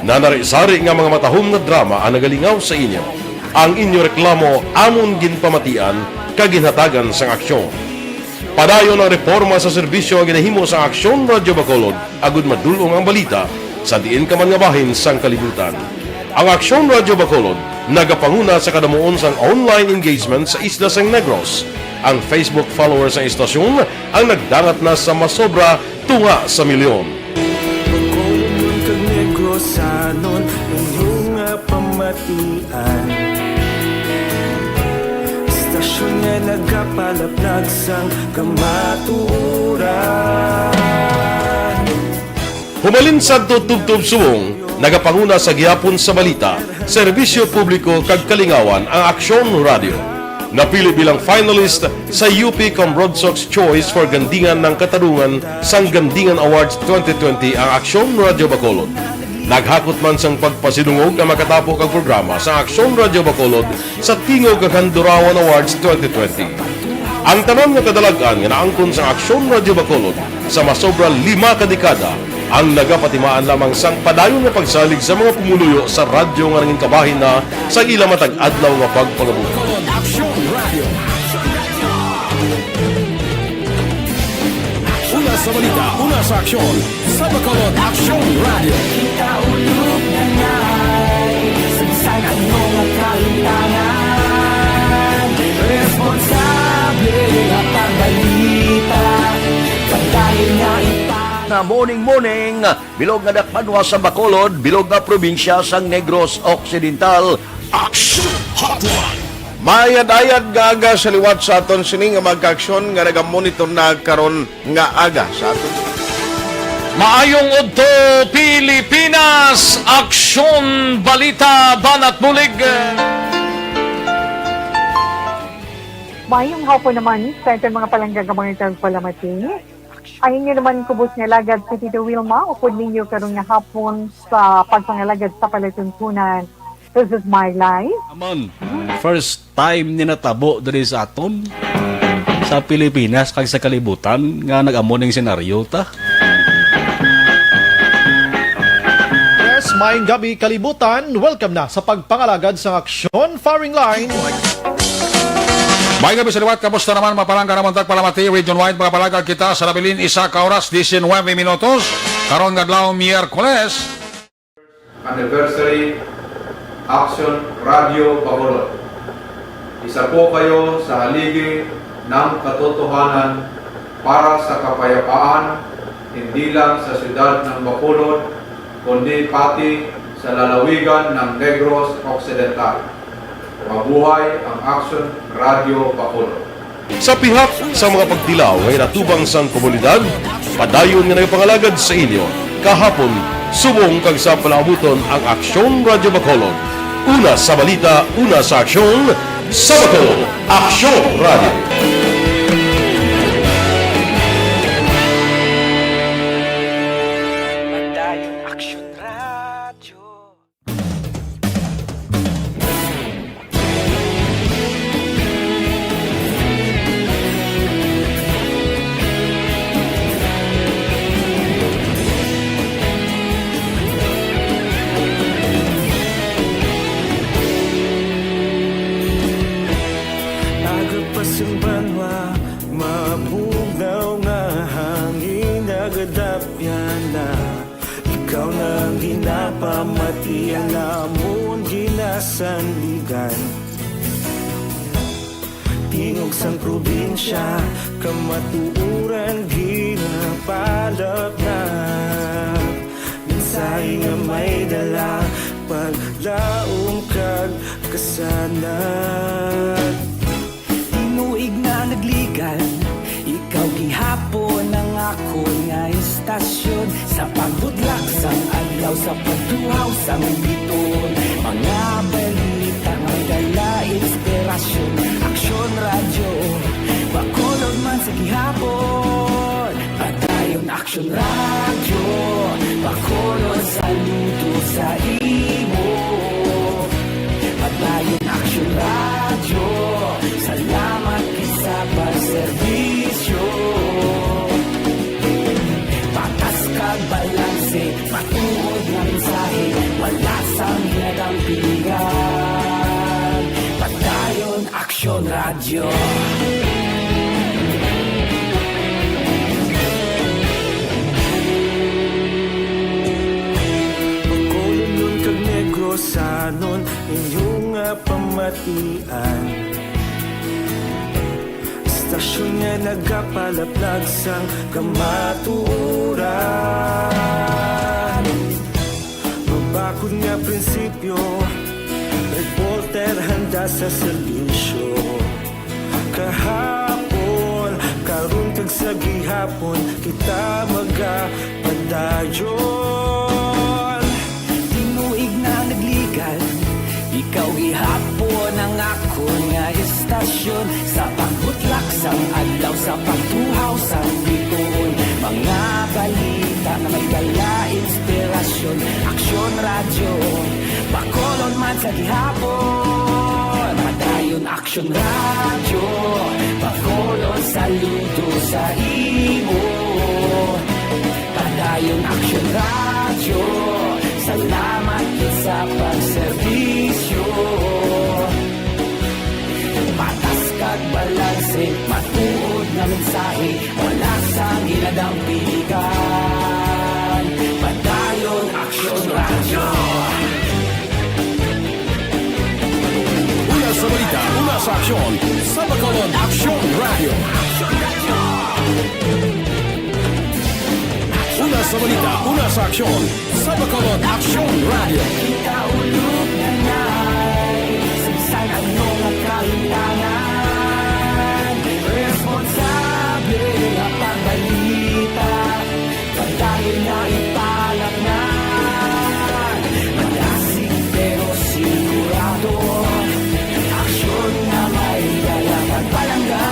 nanari-sari nga mga matahom nga drama ang nagalingaw sa inyo. Ang inyo reklamo amon ginpamatian kag ginhatagan sang aksyon. Padayon ang reporma sa serbisyo nga ginahimo sang Aksyon Radio Bacolod agud madul-ong ang balita sa diin ka man nga bahin sang kalibutan. Ang Aksyon Radio Bacolod nagapanguna sa kadamuon sang online engagement sa isla sang Negros. Ang Facebook followers sang istasyon ang nagdangat na sa masobra tunga sa milyon. Bacolodnon kag Negrosanon, inyo nga pamatian. Istasyon nga nagapalaplag sang kamatuoran. Humalin sadto tubtob subong, nagapanguna sa gihapon sa balita, serbisyo publiko kag kalingawan ang Aksyon Radio. Napili bilang finalist sa U P Comrod Sox Choice for Gandingan ng Katarungan sang Gandingan Awards twenty twenty ang Aksyon Radio Bacolod. Naghakot man sang pagpasidungog ang makatapo kag programa sa Aksyon Radio Bacolod sa Tingog kag Handurawan Awards twenty twenty. Ang tanan nga kadalag-an nga naangkon sang Aksyon Radyo Bacolod sa masobra lima ka dekada ang nagapatimaan lamang sang padayon nga pagsalig sa mga pumuluyo sa radyo nga nangin kabahin na sa ila matag adlaw nga pagpangabuhi. Aksyon Radio. Una sa balita, una sa aksyon, sa Bacolod Aksyon Radio. Kita ulog na ngay, sagsag ang mga kalintangan. Responsable nga pagbalita, pagdali nga ipa- Na morning, morning, bilog nga dakpanwa sa Bacolod, bilog nga probinsya sang Negros Occidental. Action Hotline. Mayad-ayad nga aga sa liwat sa aton sini nga mga kaaksyon nga nagamonitor na karon nga aga sa aton. Maayong udto, Pilipinas! Aksyon, balita, banat bulig. Maayong hapon naman sa aton mga palangga nga mga tagpalamati. Ang inyo naman kubos nga alagad si Tito Wilma, upod ninyo karon nga hapon sa pagpangalagad sa palatuntunan. This is my life. Amon, first time ni natabo diri sa aton, sa Pilipinas kag sa kalibutan nga nag-amo ning senaryo ta. Yes, maayong gabi, kalibutan. Welcome na sa pagpangalagad sang Aksyon Firing Line. Maayong gabi sa liwat. Kamusta naman, mga palangga namon tagpalamati? Region wide, mga palangga, kita sa nabilin isa ka oras, diecinuebe minutos. Karon nga adlaw, Miyerkules. Anniversary Action Radio Bacolod. Isa po kayo sa haligi ng katotohanan para sa kapayapaan, hindi lang sa siyudad ng Bacolod, kundi pati sa lalawigan ng Negros Occidental. Mabuhay ang Action Radio Bacolod. Sa pihak sa mga pagtilaw nga ginatubang sang komunidad, padayon nga nagapangalagad sa inyo kahapon, subong kag sa palaabuton ang Aksyon Radyo Bacolod. Una sa balita, una sa aksyon, sa Bacolod, Aksyon Radyo. Padayon Aksyon Radyo. Aga pa sang banwa, mabugnaw nga hangin nagadapyan na. Ikaw na ang ginapamati, ang amon ginasandigan. Tingog sang probinsya, kamatuoran ginapalapnap. Mensahe nga may dala, paglaom kag kasanag. Tinuig na nagligan, ikaw gihapon ang akon nga istasyon. Sa pagbutlak sang adlaw, sa pagtuhaw sang biton, mga balita may dala inspirasyon. Aksyon Radyo Bacolod man sa gihapon. Padayon Aksyon Radyo Bacolod, saludo sa imo. Padayon Aksyon Radyo, salamat gid sa pagserbisyo. Patas kag balanse, matuod nga mensahe, wala sang ginadampingan. Padayon Aksyon Radyo. Bacolodnon kag Negrosanon, inyo nga pamatian. Istasyon nga nagapalaplag sang kamatuoran. Mabakod nga prinsipyo, reporter handa sa serbisyo. Kahapon, karon kag sa gihapon, kita magapadayon. Tinuig na nagligan, ikaw gihapon ang akon nga istasyon. Sa pagbutlak sang adlaw, sa pagtuhaw sang bituon, mga balita nga may dala inspirasyon. Aksyon Radyo Bacolod man sa gihapon. Padayon Aksyon Radyo, Bacolod Saludo sa imo, Padayon Aksyon Radyo. Salamat gid sa pagserbisyo. Patas kag balanse, matuod nga mensahe, wala sang ginadampigan. Padayon Aksyon Radyo. Una sa balita, una sa aksyon, sa Bacolod Aksyon Radyo. Una sa balita, una sa aksyon, sa Bacolod Aksyon Radyo. Kita ulog na nay, sa bisan ano nga kahintangan, responsable nga pagbalita. Padayon na ipalaknag, malasig pero sigurado, aksyon nga may dala kag palangga.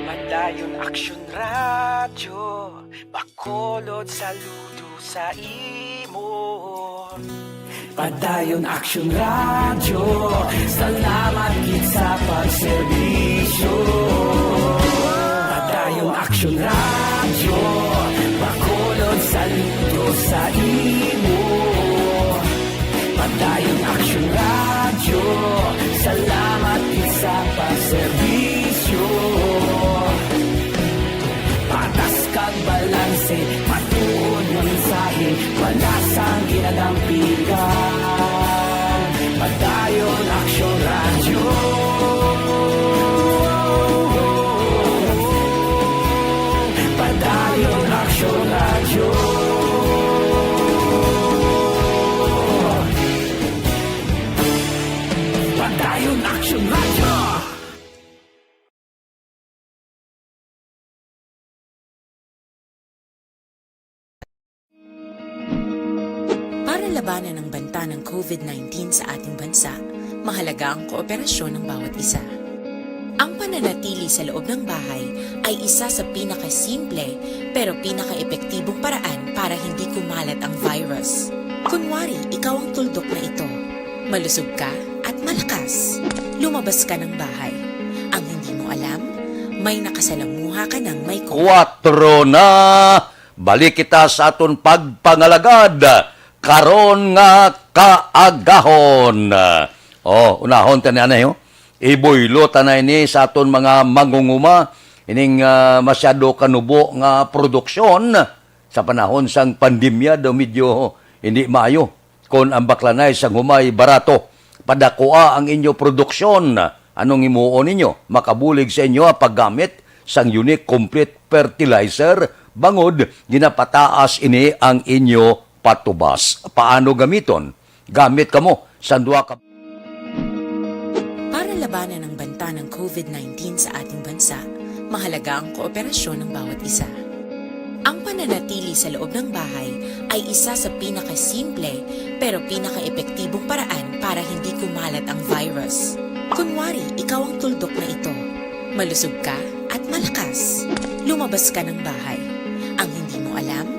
Padayon Aksyon Radyo, Bacolod, saludo sa imo. Padayon Aksyon Radyo, salamat gid sa pagserbisyo. Padayon Aksyon Radyo, Bacolod, saludo sa imo. Padayon Aksyon Radyo, salamat gid sa pagserbisyo. Patas kag balanse, matuod nga mensahe, wala sang ginadampigan. Padayon Aksyon Radyo. Padayon Aksyon Radyo. Padayon Aksyon Radyo. Para labanan ang banta ng covid nineteen sa ating bansa, mahalaga ang kooperasyon ng bawat isa. Ang pananatili sa loob ng bahay ay isa sa pinakasimple pero pinakaepektibong paraan para hindi kumalat ang virus. Kunwari, ikaw ang tuldok na ito. Malusog ka at malakas. Lumabas ka ng bahay. Ang hindi mo alam, may nakasalamuha ka ng may covid. Kuwatro na. Balik kita sa aton pagpangalagad karon nga kaagahon. Oh, unahon ta ni anay, oh. Ibuylo ta na ini sa aton mga mangunguma, ining, ah, masyado kanubo nga produksyon. Sa panahon sang pandemya daw medyo hindi maayo. Kon ang baklanay sang humay barato, padakua ang inyo produksyon. Anong himuon ninyo? Makabulig sa inyo ang paggamit sang Unique Complete Fertilizer bangod ginapataas ini ang inyo patubas. Paano gamiton? Gamit kamo sang duha ka Para labanan ang banta ng covid nineteen sa ating bansa, mahalaga ang kooperasyon ng bawat isa. Ang pananatili sa loob ng bahay ay isa sa pinakasimple pero pinakaepektibong paraan para hindi kumalat ang virus. Kunwari, ikaw ang tuldok na ito. Malusog ka at malakas. Lumabas ka ng bahay. Ang hindi mo alam,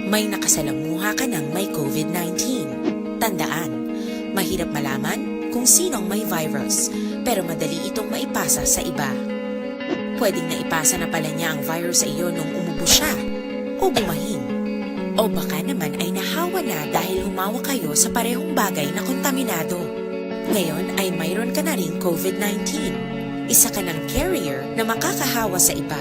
may nakasalamuha ka ng may covid nineteen. Tandaan, mahirap malaman kung sino ang may virus, pero madali itong maipasa sa iba. Pwedeng naipasa na pala niya ang virus sa iyo nung umubo siya o bumahin. O baka naman ay nahawa na dahil humawa kayo sa parehong bagay na kontaminado. Ngayon ay mayroon ka na ring covid nineteen. Isa ka ng carrier na makakahawa sa iba.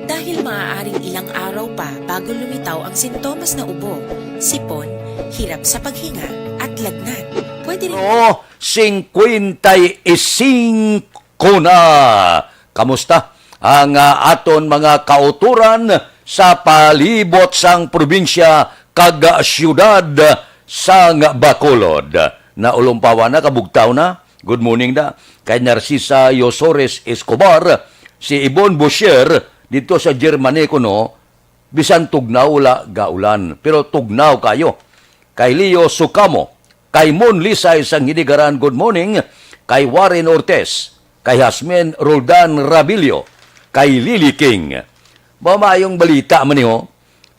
Dahil maaaring ilang araw pa bago lumitaw ang sintomas na ubo, sipon, hirap sa paghinga, at lagnat. Pwede rin Oh, singkwenta y singko na. Kamusta ang, ah, aton mga kautoran sa palibot sang probinsya kag, ah, siyudad sang Bacolod? Naulumpawan na, kabugtaw na? Good morning da kay Narcisa Yosores Escobar, si Ibon Bosher dito sa Germany kuno, bisan tugnaw wala gaulan, pero tugnaw kayo. Kay Leo Sukamo, kay Mon Lisay sang Hinigaran, good morning. Kay Warren Ortez, kay Jasmine Roldan Rabillo, kay Lily King. Mamayong balita man ni, ho.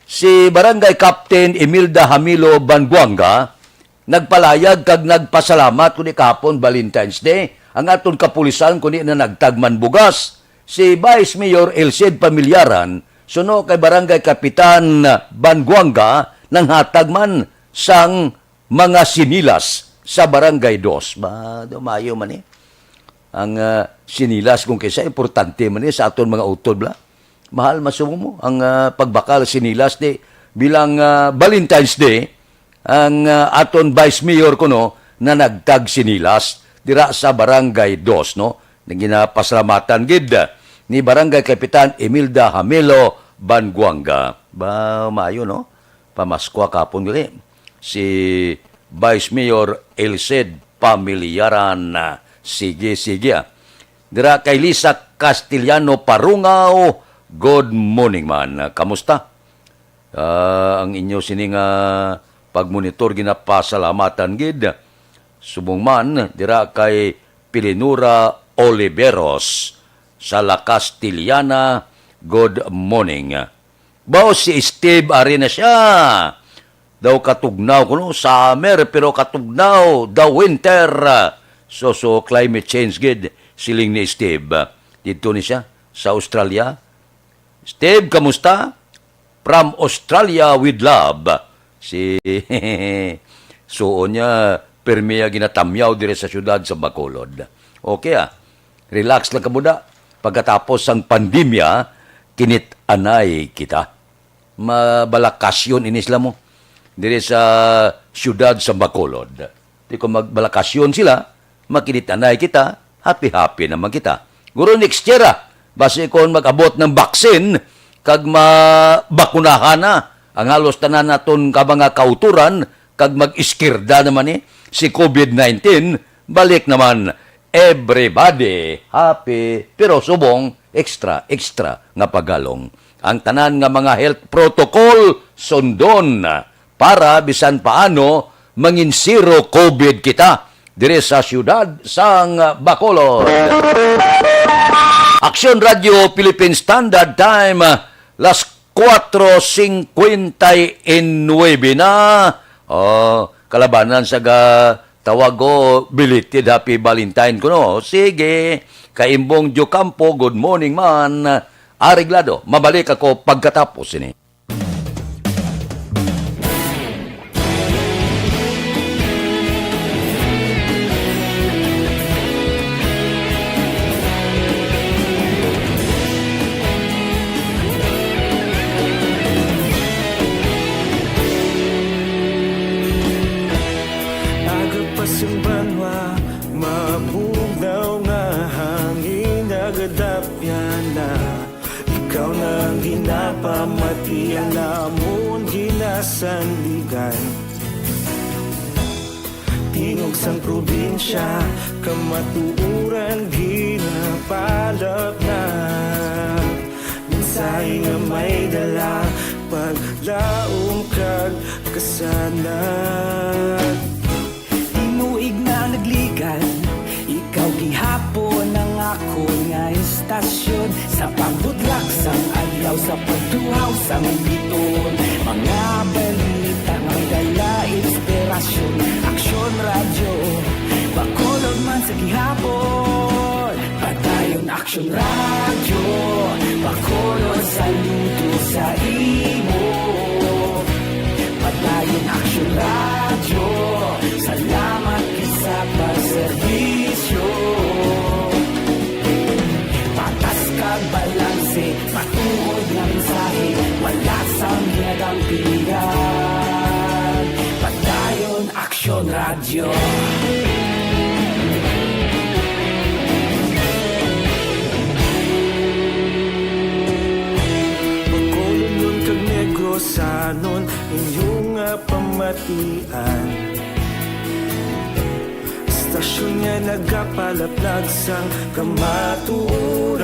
Si Barangay Captain Imelda Hamilo Banguanga nagpalayag kag nagpasalamat kundi kahapon, Valentine's Day, ang aton kapulisan kundi nanagtag man bugas. Si Vice Mayor Elcid Pamilyaran, suno kay Barangay Kapitan Banguanga, nanghatag man sang mga sinilas sa Barangay Dos. Ba, dumayo man eh. Ang, ah, sinilas, kung kinsa, importante man eh sa aton mga utod, bla. Mahal, masumo mo ang, ah, pagbakal sinilas di bilang, ah, Valentine's Day, ang, ah, aton Vice Mayor kuno na nagtag sinilas dira sa Barangay Dos, no? Nga ginapasalamatan gid ni Barangay Kapitan Imelda Hamilo Banguanga. Ba, maayo, no? Pamaskwa kapon gali. Si Vice Mayor Elcid Pamilyaran. Sige, sige, ah. Dira kay Lisa Castellano Parungaw, good morning man. Kamusta? Ah, ang inyo sini nga pagmonitor, ginapasalamatan gid. Subong man dira kay Pilinura Oliveros sa La Castellana, good morning. Bao si Steve, ari na siya. Daw katugnaw kuno, summer, pero katugnaw, the winter. So, so, climate change gid, siling ni Steve. Didto ni siya, sa Australia. Steve, kamusta? From Australia with love. Si suon niya, pirmi nga ginatamyaw diri sa siyudad sa Bacolod. Okay, ah. Relax lang kamo da. Pagkatapos sang pandemya, kinit-anay kita. Mabalakasyon ini sila mo diri sa siyudad sa Bacolod. Di ko magbalakasyon sila, makinit-anay kita, happy-happy naman kita. Guro, next year, ah, basi kon mag-abot ng vaccine, kag mabakunahan na ang halos tanan naton ka mga kauturan, kag mag-iskirda naman ni si covid nineteen, balik naman. Everybody happy, pero subong extra, extra nga pagalong. Ang tanan nga mga health protocol sundon para bisan paano mangin zero covid kita diri sa siyudad sang Bacolod. Aksyon Radio Philippine Standard Time, las cuatro cincuenta y nueve na. Oh, kalabanan sa ga tawag ko, belated Happy Valentine kuno. Sige, kay Imbong Diocampo, good morning man. Areglado, mabalik ako pagkatapos ini. Aga pa sing banwa, mabugnaw nga hangin, nagadapyan na. Ikaw na ang ginapamati, ang namon ginasandigan. Tingog sang probinsya, kamatuoran ginapalapnag. Mensahe nga may dala, paglaom kag kasanag. Tinuig na nagligad, ikaw gihapon ang akon nga istasyon. Sa pagbudlak sang adlaw, sa pagtuhaw sang biton, mga balita nga may dala inspirasyon. Aksyon Radyo, Bacolod man sa gihapon. Padayon Aksyon Radyo, Bacolod, saludo sa imo. Padayon Aksyon Radyo, salamat gid sa pagserbisyo. Patas kag balanse, matuod nga mensahe, wala sang ginadampigan. Padayon Aksyon Radyo. Bacolodnon kag Negrosanon, inyo nga pamatian. Istasyon nga nagapalaplag sang kamatuoran.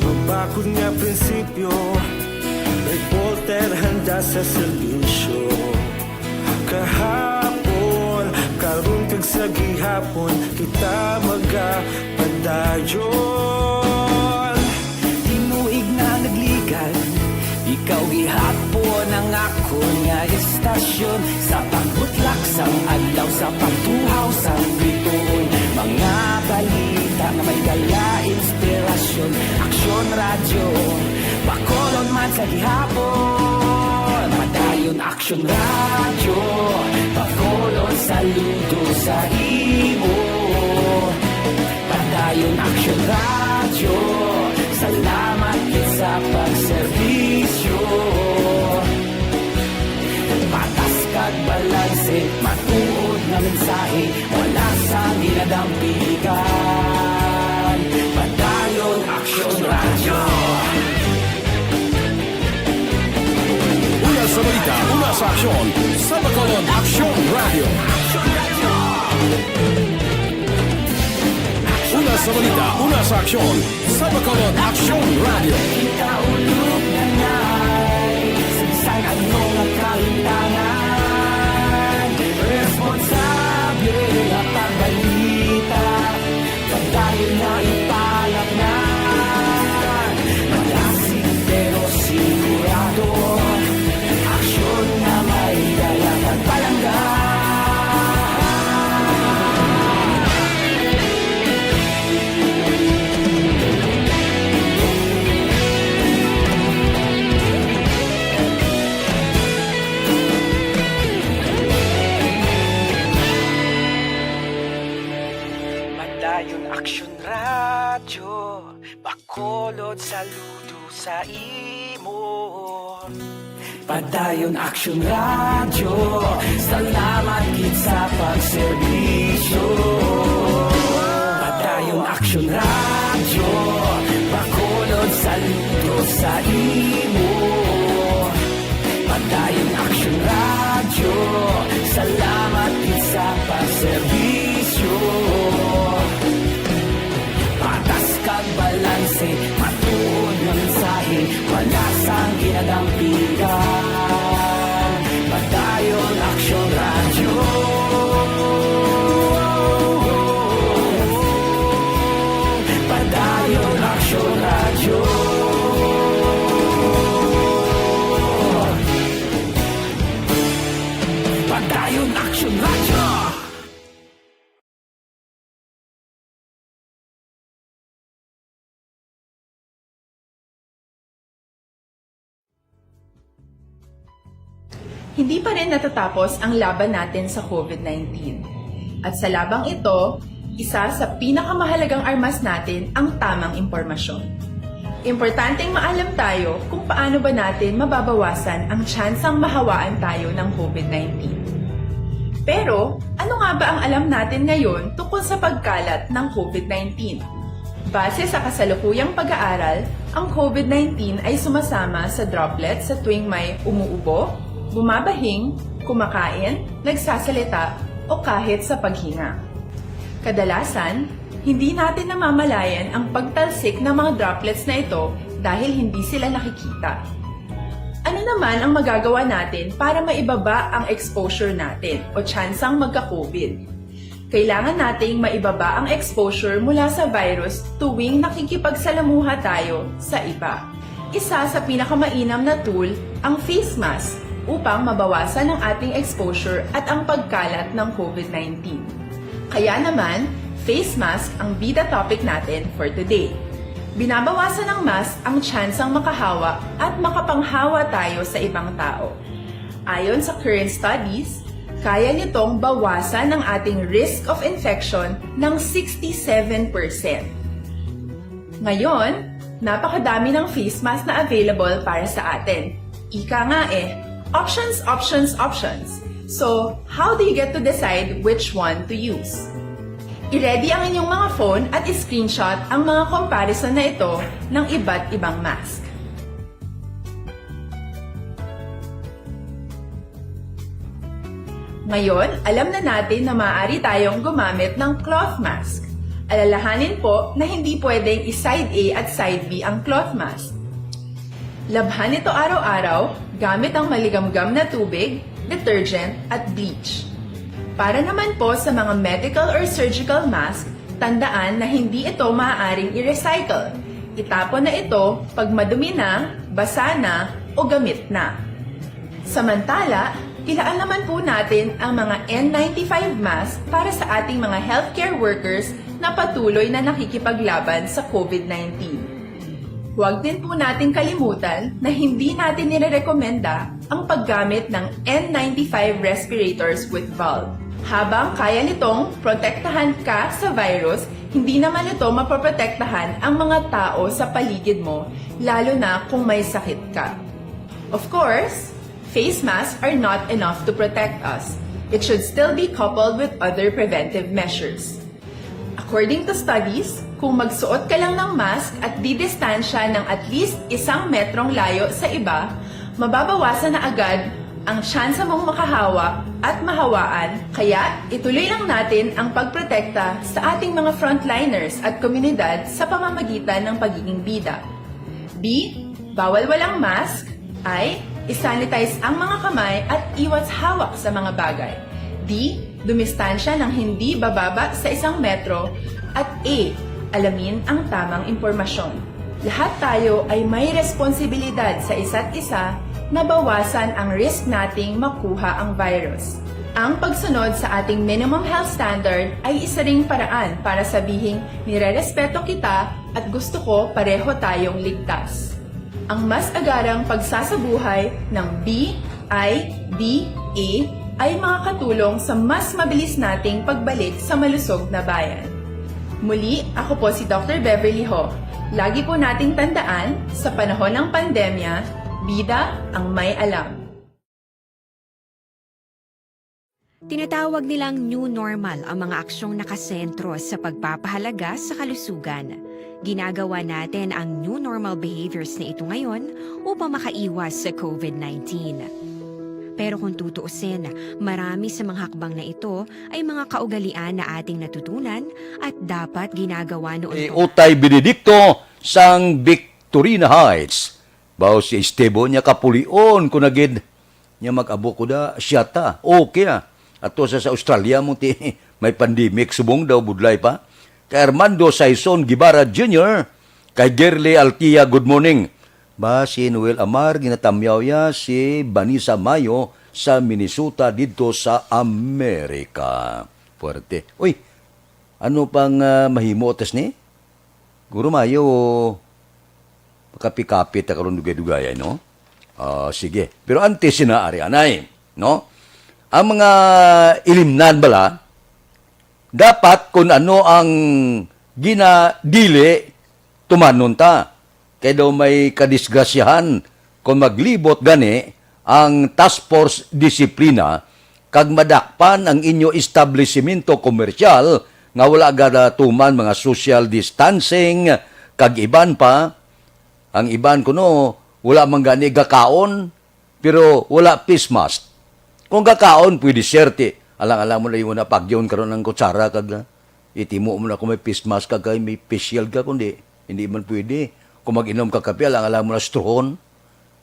Mabakod nga prinsipyo, reporter handa sa serbisyo. Kahapon, karon, Sa gihapon kita magapadayon. Tinuig na nagligan, ikaw gihapon ang akon nga istasyon. Sa pagbutlak sang adlaw, sa pagtuhaw sang bituon, mga balita nga may dala inspirasyon. Aksyon Radyo, Bacolod man sa gihapon. Padayon Aksyon Radyo, Bacolod, saludo sa imo. Padayon Aksyon Radyo, salamat gid sa pagserbisyo. Patas kag balanse, matuod nga mensahe, wala sang ginadampigan. Padayon Aksyon Radyo. Una sa balita, una sa aksyon, sa Bacolod Aksyon Radyo. Una sa balita, una sa aksyon, sa Bacolod Aksyon Radyo. Kita ulog na nay, sa bisan ano nga kahintangan, responsable nga pagbalita. Padayon na ipalaknan. Malasig pero sigurado. Aksyon nga may dala kag palangga. Padayon Aksyon Radyo, Bacolod, saludo sa imo. Padayon Aksyon Radyo, salamat gid sa pagserbisyo. Padayon Aksyon Radyo, Bacolod, saludo sa imo. Padayon Aksyon Radyo, salamat gid sa pagserbisyo. Patas kag balanse, matuod nga mensahe, wala sang ginadampigan. Padayon Aksyon Radyo. Padayon Aksyon Radyo. Padayon Aksyon Radyo. Hindi pa rin natatapos ang laban natin sa COVID nineteen. At sa labang ito, isa sa pinakamahalagang armas natin ang tamang impormasyon. Importanteng maalam tayo kung paano ba natin mababawasan ang tsansang mahawaan tayo ng COVID nineteen. Pero, ano nga ba ang alam natin ngayon tungkol sa pagkalat ng COVID nineteen? Base sa kasalukuyang pag-aaral, ang COVID nineteen ay sumasama sa droplets sa tuwing may umuubo, bumabahing, kumakain, nagsasalita, o kahit sa paghinga. Kadalasan, hindi natin namamalayan ang pagtalsik ng mga droplets na ito dahil hindi sila nakikita. Ano naman ang magagawa natin para maibaba ang exposure natin o tsansang magka-COVID? Kailangan nating maibaba ang exposure mula sa virus tuwing nakikipagsalamuha tayo sa iba. Isa sa pinakamainam na tool ang face mask upang mabawasan ang ating exposure at ang pagkalat ng COVID nineteen. Kaya naman, face mask ang bida topic natin for today. Binabawasan ng mask ang tsansang makahawa at makapanghawa tayo sa ibang tao. Ayon sa current studies, kaya nitong bawasan ang ating risk of infection ng sixty-seven percent. Ngayon, napakadami ng face mask na available para sa atin. Ika nga eh, options, options, options. So, how do you get to decide which one to use? I-ready ang inyong mga phone at i-screenshot ang mga comparison na ito ng iba't ibang mask. Ngayon, alam na natin na maaari tayong gumamit ng cloth mask. Alalahanin po na hindi pwedeng i-side A at side B ang cloth mask. Labhan ito araw-araw gamit ang maligamgam na tubig, detergent, at bleach. Para naman po sa mga medical or surgical mask, tandaan na hindi ito maaaring i-recycle. Itapon na ito pag madumi na, basa na, o gamit na. Samantala, tilaan naman po natin ang mga N ninety-five mask para sa ating mga healthcare workers na patuloy na nakikipaglaban sa COVID nineteen. Huwag din po natin kalimutan na hindi natin nirerekomenda ang paggamit ng N ninety-five respirators with valve. Habang kaya nitong protektahan ka sa virus, hindi naman ito mapoprotektahan ang mga tao sa paligid mo, lalo na kung may sakit ka. Of course, face masks are not enough to protect us. It should still be coupled with other preventive measures. According to studies, kung magsuot ka lang ng mask at didistansya ng at least isang metrong layo sa iba, mababawasan na agad ang tsansa mong makahawa at mahawaan, kaya ituloy lang natin ang pagprotekta sa ating mga frontliners at komunidad sa pamamagitan ng pagiging bida. B, bawal walang mask. I, isanitize ang mga kamay at iwas hawak sa mga bagay. D, dumistansya ng hindi bababa sa isang metro. At E, alamin ang tamang impormasyon. Lahat tayo ay may responsibilidad sa isa't isa na bawasan ang risk nating makuha ang virus. Ang pagsunod sa ating minimum health standard ay isa ring paraan para sabihing nirerespeto kita at gusto ko pareho tayong ligtas. Ang mas agarang pagsasabuhay ng B I D A ay makakatulong sa mas mabilis nating pagbalik sa malusog na bayan. Muli, ako po si Doctor Beverly Ho. Lagi po nating tandaan, sa panahon ng pandemya, bida ang may alam. Tinatawag nilang new normal ang mga aksyong nakasentro sa pagpapahalaga sa kalusugan. Ginagawa natin ang new normal behaviors na ito ngayon upang makaiwas sa COVID nineteen. Pero kung tutuusin, marami sa mga hakbang na ito ay mga kaugalian na ating natutunan at dapat ginagawa noon pa. Utay Benedicto sang Victorina Heights. Baw si Esteban niya kapulion ko na gid. Nya mag-abo ko da, siya ta. Okay na. Ato sa, sa Australia mo ti may pandemic, subong daw budlay pa. Kay Armando Saison Guevara Junior, kay Gerly Altia, good morning. Ba, si Noel Amar, ginatamyaw ya si Vanessa Mayo sa Minnesota didto sa Amerika. Puwerte. Uy, ano pang, ah, mahimo tas ni? Guro Mayo, makapikapit ta karon dugay-dugay, no? Ah, sige. Pero antes sina ari anay, no? Ang mga ilimnan bala, dapat kung ano ang ginadili, tumanon ta. Kay daw may kadisgrasyahan kung maglibot gani ang Task Force Disiplina kag madakpan ang inyo establisimento komersyal nga wala gatuman mga social distancing kag iban pa. Ang iban kuno wala man gani gakaon, pero wala face mask. Kung gakaon, pwede, sir, ti alang-alang mo na yung napagyon karon ang kutsara kag, ah, itimo mo na kung may face mask ka kay may face shield ka, kundi hindi man pwede. Kung mag-inom ka kape, alang-alang mo na strohon.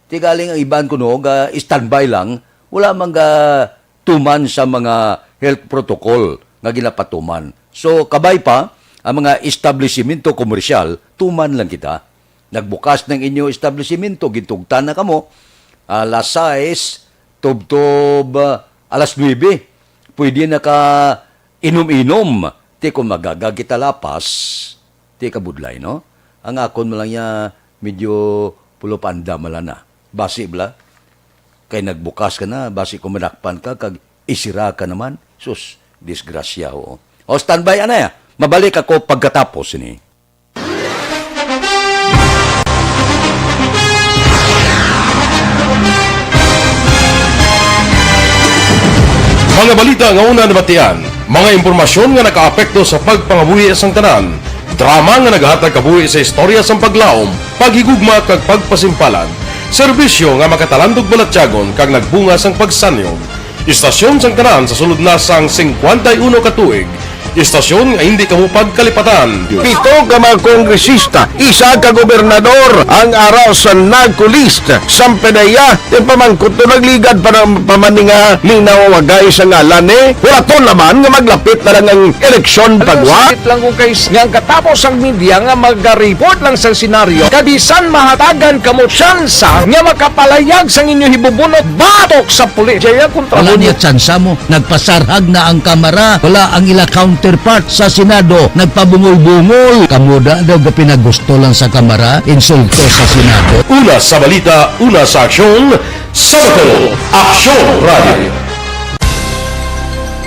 Ti galing ang iban kuno ga standby lang, wala man ga tuman sa mga health protocol nga ginapatuman. So, kabay pa, ang mga establisimento komersyal, tuman lang kita. Nagbukas ng inyo establisimento, gintugtan na kamo, alas sais, tubtob, ah, alas nuebe. Pwede na ka inom-inom. Ti kung magaga kita lapas, ti kabudlay, no? Ang akon mo lang niya, medyo pulop andam man lang na. Basi bala, kay nagbukas ka na, basi kung madakpan ka, kag isira ka naman. Sus, disgrasya, oo. O, standby, anay, ah. Mabalik ako pagkatapos ini. Mga balita nga una nabatian, mga impormasyon nga nakaapekto sa pagpangabuhi sang tanan, drama nga nagahatag kabuhi sa istorya sang paglaom, paghigugma kag pagpasimpalan, serbisyo nga makatalandog balatyagon kag nagbunga sang pagsanyog, istasyon sang tanan sa sulod na sang singkwenta y uno ka tuig, Istasyon nga hindi kamo pagkalipatan. Pito ka mga kongresista, isa ka gobernador ang ara sa NAGCO list. Sampanaya, ti pamangkot to nagligad pa na, pa man ni nga linaw wagay sa ngalan, eh. Wala to naman nga maglapit na lang ang eleksyon pagwa. Sakit lang kung kay nga ang katapos ang media nga mag-report lang sa senaryo, kabisan mahatagan kamo tsansa nga makapalayag sang inyo hibubunot batok sa pulis. Jaya kontra Wala mo. Niya tsansa mo. Nagpasarhag na ang kamara, wala ang ila counterpart sa Senado, nagpabungol-bungol. Kamo da daw ga pinagusto lang sa kamara, insulto sa Senado. Una sa balita, una sa aksyon, sa Bacolod, Aksyon Radio.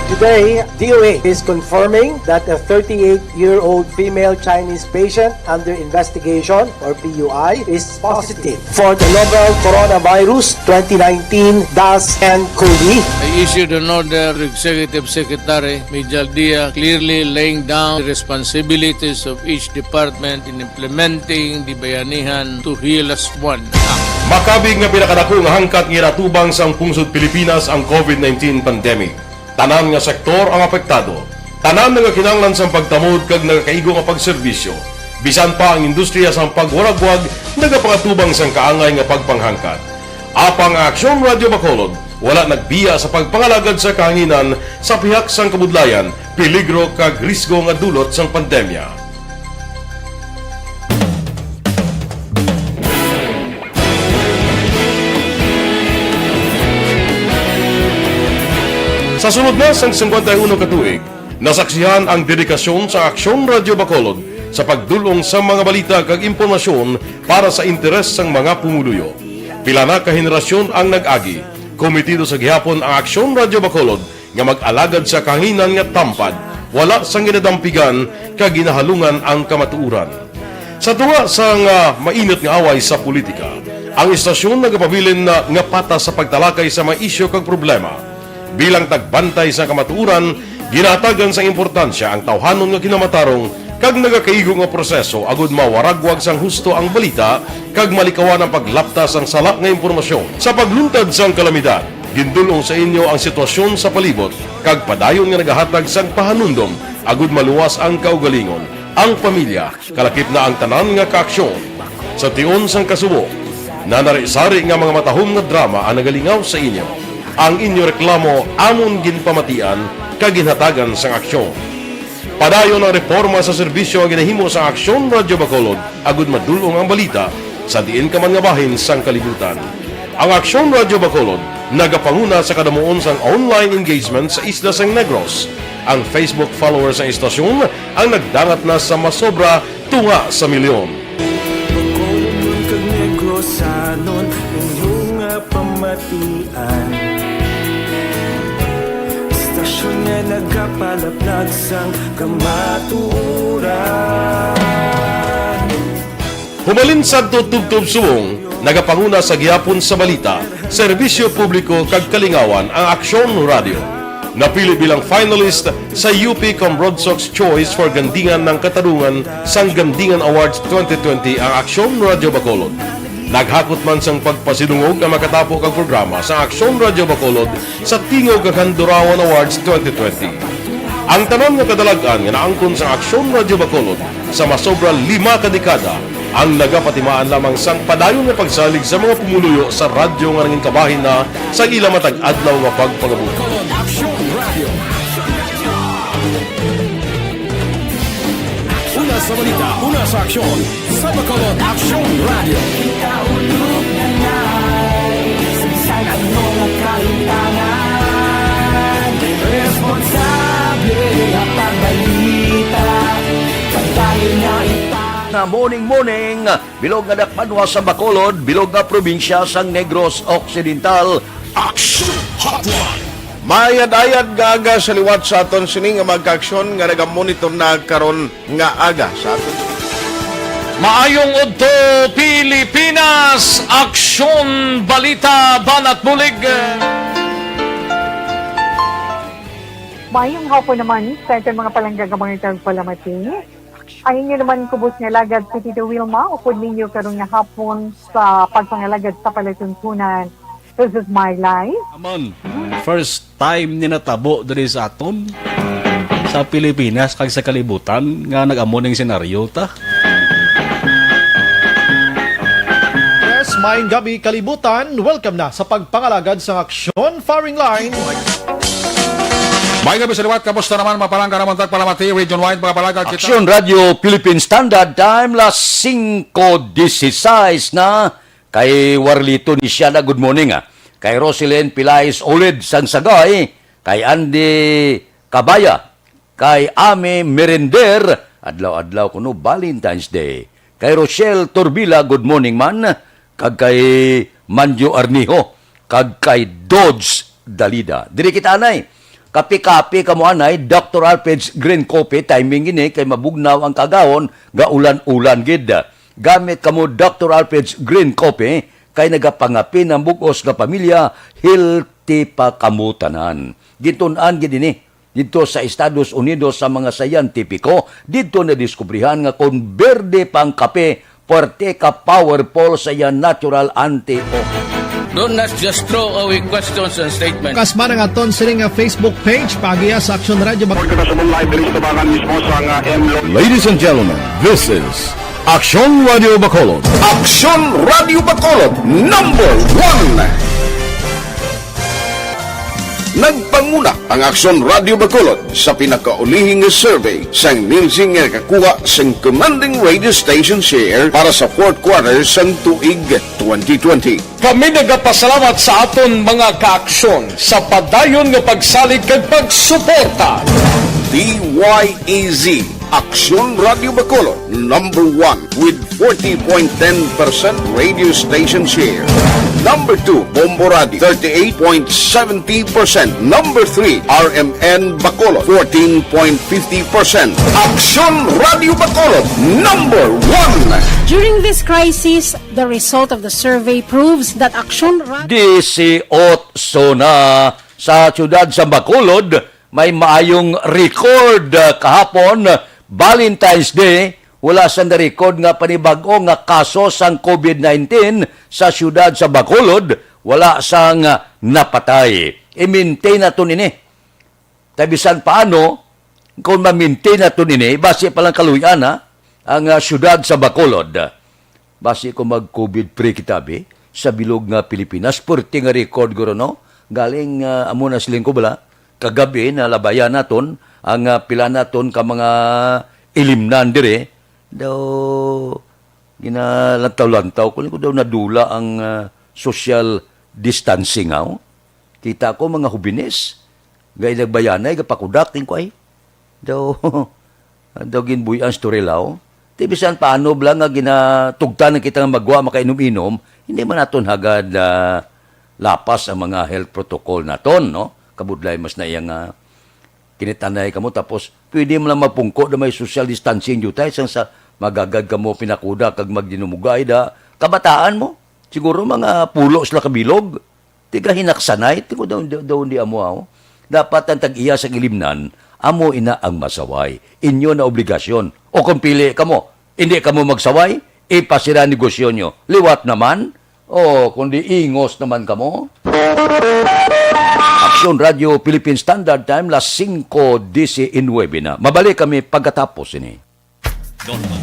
Today, D O A is confirming that a thirty-eight-year-old female Chinese patient under investigation, or P U I, is positive for the novel coronavirus twenty nineteen dash N cov. I issued an order to Executive Secretary Major Dia, clearly laying down the responsibilities of each department in implementing the Bayanihan to Heal As One Act. Makabig nga pinakadako nga hangkat nga ginatubang sang pungsod Pilipinas ang covid nineteen pandemic. Tanan nga sektor ang apektado. Tanan nga kinahanglan sang pagtamod kag nagakaigo nga pagserbisyo. Bisan pa ang industriya sang pagwaragwag nagapangatubang sang kaangay nga pagpanghangkat. Apang ang Aksyon Radio Bacolod wala nagbiya sa pagpangalagad sa kahanginan sa pihak sang kabudlayan, peligro kag risgo nga dulot sang pandemya. Sa sulod na sang singkwenta y uno ka tuig, nasaksihan ang dedikasyon sa Aksyon Radio Bacolod sa pagdul-ong sa mga balita kag impormasyon para sa interes sang mga pumuluyo. Pila na ka henerasyon ang nag-agi. Komitido sa gihapon ang Aksyon Radio Bacolod nga mag-alagad sa kahanginan nga tampad, wala sang ginadampigan kag ginahalungan ang kamatuoran. Sa tunga sang, ah, mainit nga away sa politika, ang istasyon nagapabilin na nga patas sa pagtalakay sa mga isyu kag problema. Bilang tagbantay sa kamatuoran, ginahatagan sang importansya ang tawhanon nga kinamatarong kag nagakaigo nga proseso agud mawaragwag sang husto ang balita kag malikawan ang paglapta sang sala nga impormasyon. Sa pagluntad sang kalamidad, gindul-ong sa inyo ang sitwasyon sa palibot kag padayon nga nagahatag sang pahanumdom agud maluwas ang kaugalingon, ang pamilya, kalakip na ang tanan nga kaaksyon. Sa tion sang kasubo, nanari-sari nga mga matahom nga drama ang nagalingaw sa inyo. Ang inyo reklamo amon ginpamatian kag ginhatagan sang aksyon. Padayon ang reporma sa serbisyo nga ginahimo sang Aksyon Radio Bacolod agud madul-ong ang balita sa diin ka man nga bahin sang kalibutan. Ang Aksyon Radio Bacolod nagapanguna sa kadamuon sang online engagement sa isla sang Negros. Ang Facebook followers sang istasyon ang nagdangat na sa masobra tunga sa milyon. Bacolodnon kag Negrosanon, inyo nga pamatian. Istasyon nga nagapalaplag sang kamatuoran. Humalin sadto tubtob subong, nagapanguna sa gihapon sa balita, serbisyo publiko kag kalingawan ang Aksyon Radio. Napili bilang finalist sa U P Cambrodsoc's Choice for Gandingan ng Katarungan sang Gandingan Awards twenty twenty ang Aksyon Radio Bacolod. Naghakot man sang pagpasidungog ang makatapo kag programa sa Aksyon Radio Bacolod sa Tingog kag Handurawan Awards twenty twenty. Ang tanan nga kadalag-an nga naangkon sang Aksyon Radio Bacolod sa masobra lima ka dekada ang nagapatimaan lamang sang padayon nga pagsalig sa mga pumuluyo sa radyo nga nangin kabahin na sa ila matag adlaw nga pagpangabuhi. Bacolod Aksyon Radio. Una sa balita, una sa aksyon, sa Bacolod Aksyon Radio. Kita ulog na nai, sa bisan ano nga kalimtangan, responsable nga pagbalita, pagdayon nga ita. Na morning, morning, bilog nga dakpanwa sa Bacolod, bilog nga probinsya sang Negros Occidental. Action Hotline. Maayad-ayad nga aga sa liwat sa aton sini nga magkaaksyon nga nagamonitor na karon nga aga sa aton. Maayong udto, Pilipinas! Aksyon, balita, banat bulig. Maayong hapon naman sa aton mga palangga nga mga tagpalamati. Ang inyo naman kubos nga alagad si Tito Wilma, upod ninyo karon nga hapon sa pagpangalagad sa palatuntunan. This is my life. Amon, first time ni natabo diri sa aton. sa Pilipinas kag sa kalibutan nga nag-amo ning senaryo ta. Yes, maayong gabi, kalibutan. Welcome na sa pagpangalagad sang Aksyon Firing Line. Maayong gabi sa liwat. Kamusta naman, mga palangga? Naman tagpalamati, region-wide, mga palangga. Kita Aksyon Radio Philippine Standard Time, las singko dieciséis na. Kay Warlito ni Siana, good morning, ah. Kay Roselyn Pilais Ulid sang Sagay, kay Andy Kabaya, kay Ami Merender, adlaw-adlaw kuno Valentine's Day. Kay Rochelle Turbila, good morning man, kag kay Manjo Arnijo, kag kay Dodge Dalida. Diri kita anay. Kape-kape kamo anay, Doctor Alfred's Green Coffee, timing ini kay mabugnaw ang kagahon, gaulan-ulan gid. Gamit kamo Doctor Alfred's Green Coffee, kay nagapangapin ang bug-os nga pamilya, healthy pa kamo tanan. Gintun-an gid ini didto sa Estados Unidos sa mga siyentipiko. Didto nadiskubrihan nga kon berde pa ang kape, puwerte ka powerful sa iya natural antioxidant. Do not just throw away questions and statements. Kasma ang aton sini nga Facebook page, paagiha sa Aksyon Radio. Report kita sa Mumbai, Bilis Tabangan mismo sa nga M Lo- Ladies and gentlemen, this is Aksyon Radio Bacolod. Aksyon Radio Bacolod, number one. Nagpanguna ang Aksyon Radio Bacolod sa pinakaulihing nga survey sang Nielsen nga nakakuha sang commanding radio station share para sa fourth quarter sang tuig twenty twenty. Kami nagapasalamat sa aton mga kaaksyon sa padayon nga pagsalig kag pagsuporta. D Y E Z, Aksyon Radio Bacolod, number one with forty point ten percent radio station share. Number two, Bombo Radio, thirty-eight point seventy percent. Number three, R M N Bacolod, fourteen point fifty percent. Aksyon Radio Bacolod, number one. During this crisis, the result of the survey proves that Aksyon Ra- Disiotso na sa siyudad sa Bacolod, may maayong record, ah, kahapon, Valentine's Day. Wala sang na-record nga panibag-o nga kaso sang covid nineteen sa siyudad sa Bacolod. Wala sang, ah, napatay. I-maintain naton ini. Tay bisan paano, kung ma-maintain naton ini, basi pa lang kaluy-an, ha, ang, ah, siyudad sa Bacolod. Basi kung mag-covid free kita, bi, sa bilog nga Pilipinas, puwerte nga record guro, no? Galing, ah, amo na siling ko bala, kagabi nalabayan naton ang, ah, pila naton ka mga ilimnan diri. Daw, ginalantaw-lantaw ko, ko daw nadula ang, ah, social distancing, aw. Kita ko mga hubines, gay nagbayanay, gapakudak, tingko ay. Daw, daw ginbuy-an sa Torilao. Ti bisan paano bala nga ginatugtan na kita nga magwa makainom-inom, hindi man naton hagad, ah, lapas ang mga health protocol naton, no? Kabudlay mas na iya nga kinitanay kamo, tapos pwede mo lang magpungko na may social distancing diutay, sang sa magagad kamo pinakuda kag magdinumugay da kabataan mo. Siguro mga pulo sila kabilog. Tiga hinaksanay, tingko daw, daw, daw hindi amo, aw. Dapat ang tag-iya sa ilimnan, amo ina ang masaway. Inyo na obligasyon. O kung pili kamo, hindi kamo magsaway, ipasira negosyo nyo. Liwat naman. O, kundi ingos naman kamo. Aksyon Radio Philippine Standard Time, las singko diecinuebe na. Mabalik kami pagkatapos ini. Normal.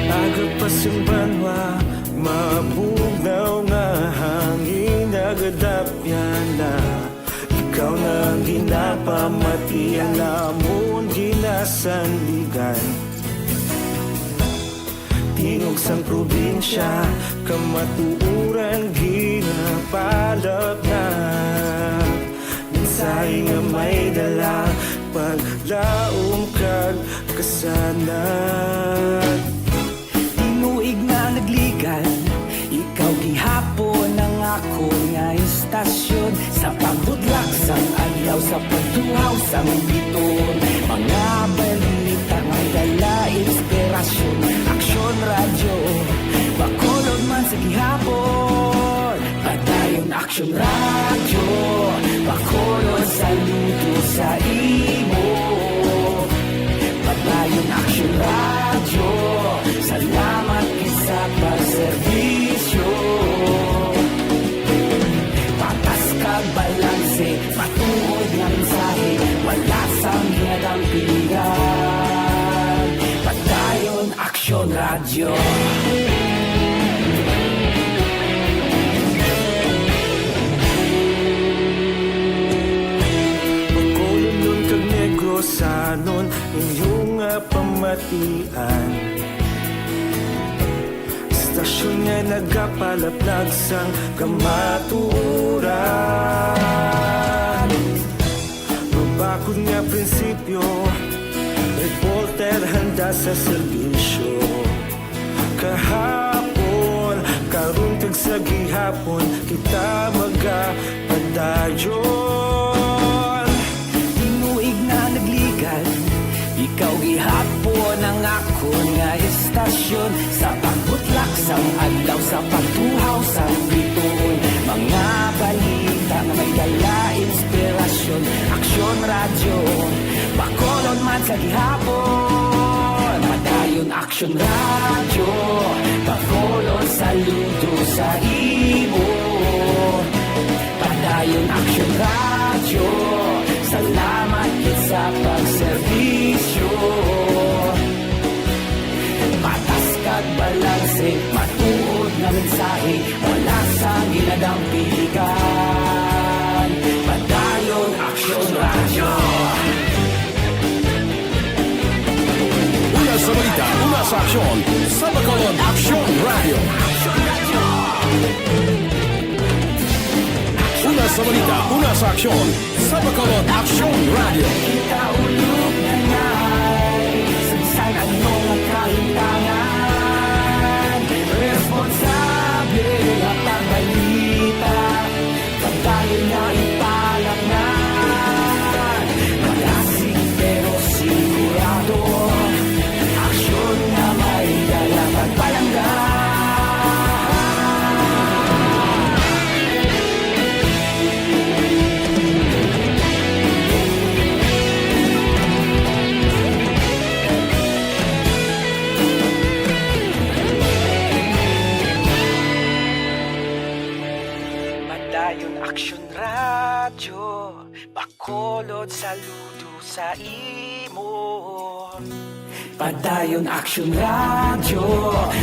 Aga pa sing banwa, mabugnaw nga hangin nagadapyan na. Ikaw na ang ginapamati, ang amon ginasandigan. Tingog sang probinsya, kamatuoran ginapalapngan. Mensahe nga may dala, paglaom kag kasanag. Tinuig nga nagligan, ikaw gihapon ang akon nga istasyon. Sa pagbutlak sang adlaw, sa pagtuhaw sang biton, mga balita may dala inspirasyon. Aksyon Radyo Bacolod man sa gihapon, padayon Action Radio, Bacolod, saludo sa imo. Padayon Action Radio, salamat gid sa pagserbisyo. Patas kag balanse, matuod nga mensahe, wala sang ginadampigan. Padayon Action Radio. Bacolodnon kag Negrosanon, inyo nga pamatian. Istasyon nga nagapalaplag sang kamatuoran. Mabakod nga prinsipyo, reporter handa sa serbisyo. Kahapon, karon kag sa gihapon, kita magapadayon. Tinuig na nagligad, ikaw gihapon ang akon nga istasyon. Sa pagbutlak sang adlaw, sa pagtuhaw sang bituon, mga balita nga may dala inspirasyon. Aksyon Radyo, Bacolod man sa gihapon. Padayon Aksyon Radyo, Bacolod, saludo sa imo. Padayon Aksyon Radyo, salamat gid sa pagserbisyo. Patas kag balanse, matuod nga mensahe, wala sang ginadampigan. Padayon Aksyon Radyo. Una sa balita, una sa aksyon, sa Bacolod Aksyon Radio. Una sa balita, una sa aksyon, sa Bacolod Aksyon Radio. Kita ulog na ngay, sa bisan ano nga kahitangan, responsable nga pagbalita. Pagdayon na ipalaknan, malasig pero sigurado. Aksyon nga may dala pagpalangga. Padayon Aksyon Radyo, Bacolod, saludo sa imo. Padayon Aksyon Radyo,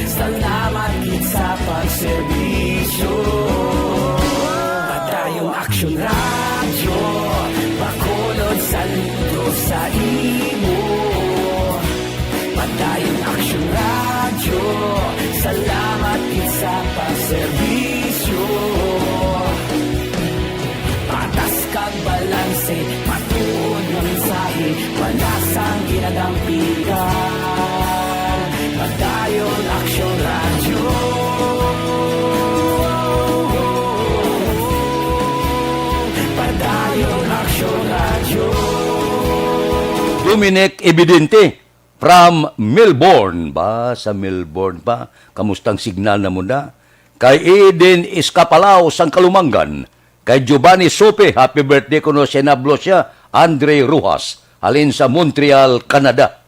salamat gid sa pagserbisyo. Padayon Aksyon Radyo, Bacolod, saludo sa imo. Padayon Aksyon Radyo, salamat gid sa pagserbisyo. Patas kag balanse, matuod nga mensahe, wala sang ginadampigan. Padayon Aksyon Radyo. Padayon Aksyon Radyo. Dominic Evidente from Melbourne. Ba, sa Melbourne pa? Kamustang signal na mo na? Kay Eden Escapalao sang Kalumangan. Kay Giovanni Sope, happy birthday kuno sa inablo siya. Andre Rojas, halin sa Montreal, Canada.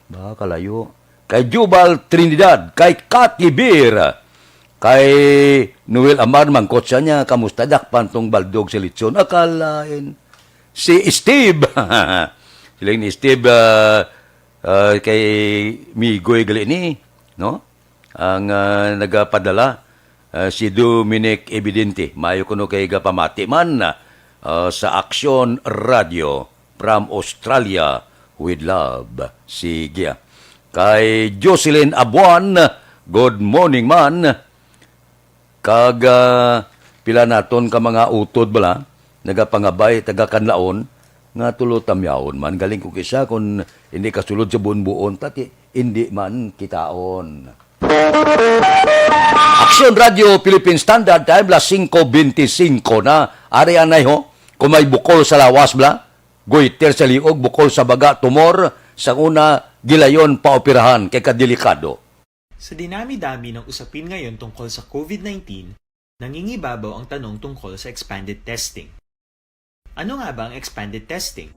Ba, kalayo. Kay Jubal Trinidad, kay Cathy Beer, kay Noel Amar, mangkot siya niya, kamusta, dakpan tong baldog sa litson? Akalain. Si Steve, siling ni Steve, ah, ah, kay Migoy gali ni, no? Ang, ah, nagapadala, ah, si Dominic Evidente. Mayo kuno kay gapamati man, ah, sa Aksyon Radio from Australia with love. Sige. Kay Jocelyn Abuan, good morning man. Kag, ah, pila naton ka mga utod bala, nagapangabay, taga Kanlaon, nga tulo tamyaon man. Galing ko kisa kun hindi kasulod sa buon-buon, tati, hindi man kitaon. Aksyon Radio Philippine Standard Time, las singko benti singko na. Ari anay ho, kung may bukol sa lawas bala, goiter sa liog, bukol sa baga, tumor, sa una, gilayon, paoperahan, kay kadelikado. Sa dinami-dami ng usapin ngayon tungkol sa COVID nineteen, Nangingibabaw ang tanong tungkol sa expanded testing. Ano nga ba ang expanded testing?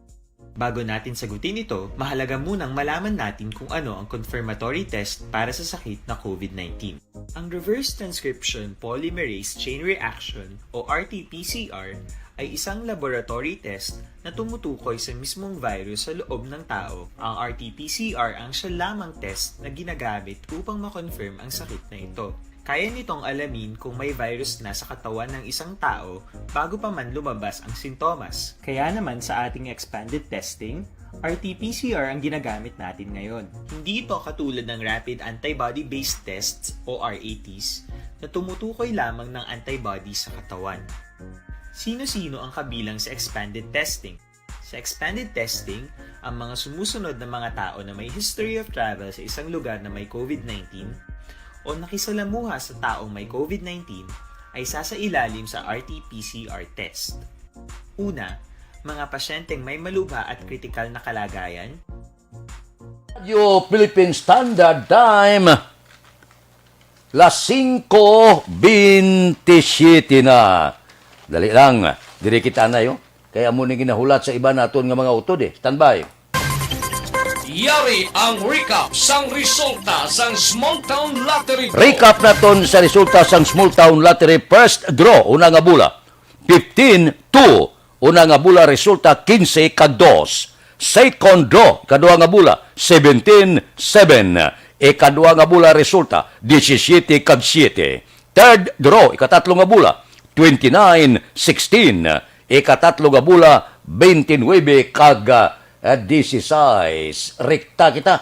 Bago natin sagutin ito, mahalaga munang malaman natin kung ano ang confirmatory test para sa sakit na COVID nineteen. Ang reverse transcription polymerase chain reaction o R T P C R ay isang laboratory test na tumutukoy sa mismong virus sa loob ng tao. Ang R T P C R ang siya lamang test na ginagamit upang ma-confirm ang sakit na ito. Kaya nitong alamin kung may virus na sa katawan ng isang tao bago pa man lumabas ang sintomas. Kaya naman sa ating expanded testing, R T P C R ang ginagamit natin ngayon. Hindi ito katulad ng rapid antibody-based tests o R A Ts na tumutukoy lamang ng antibody sa katawan. Sino-sino ang kabilang sa expanded testing? Sa expanded testing, ang mga sumusunod na mga tao na may history of travel sa isang lugar na may COVID nineteen o nakisalamuha sa taong may COVID nineteen ay sasailalim sa R T P C R test. Una, mga pasyenteng may malubha at kritikal na kalagayan. Radyo Philippine Standard Time, las singko bintisiete na. Dali lang, diri kita na yo. Kaya mo ni ginahulat sa iba naton nga mga utod eh. Standby. Yari ang recap sang resulta sang Small Town Lottery Draw. Recap naton sa resulta sang Small Town Lottery First Draw, una nga bola, fifteen two. Una nga bola resulta quince kag dos. Second draw, kadua nga bola, seventeen seven. Ikadua nga bola resulta, disisyete kag siyete. Third draw, ikatatlo nga bola, twenty-nine sixteen. Ikatatlo nga bola, twenty-nine kag, ah, dieciséis. Rekta kita.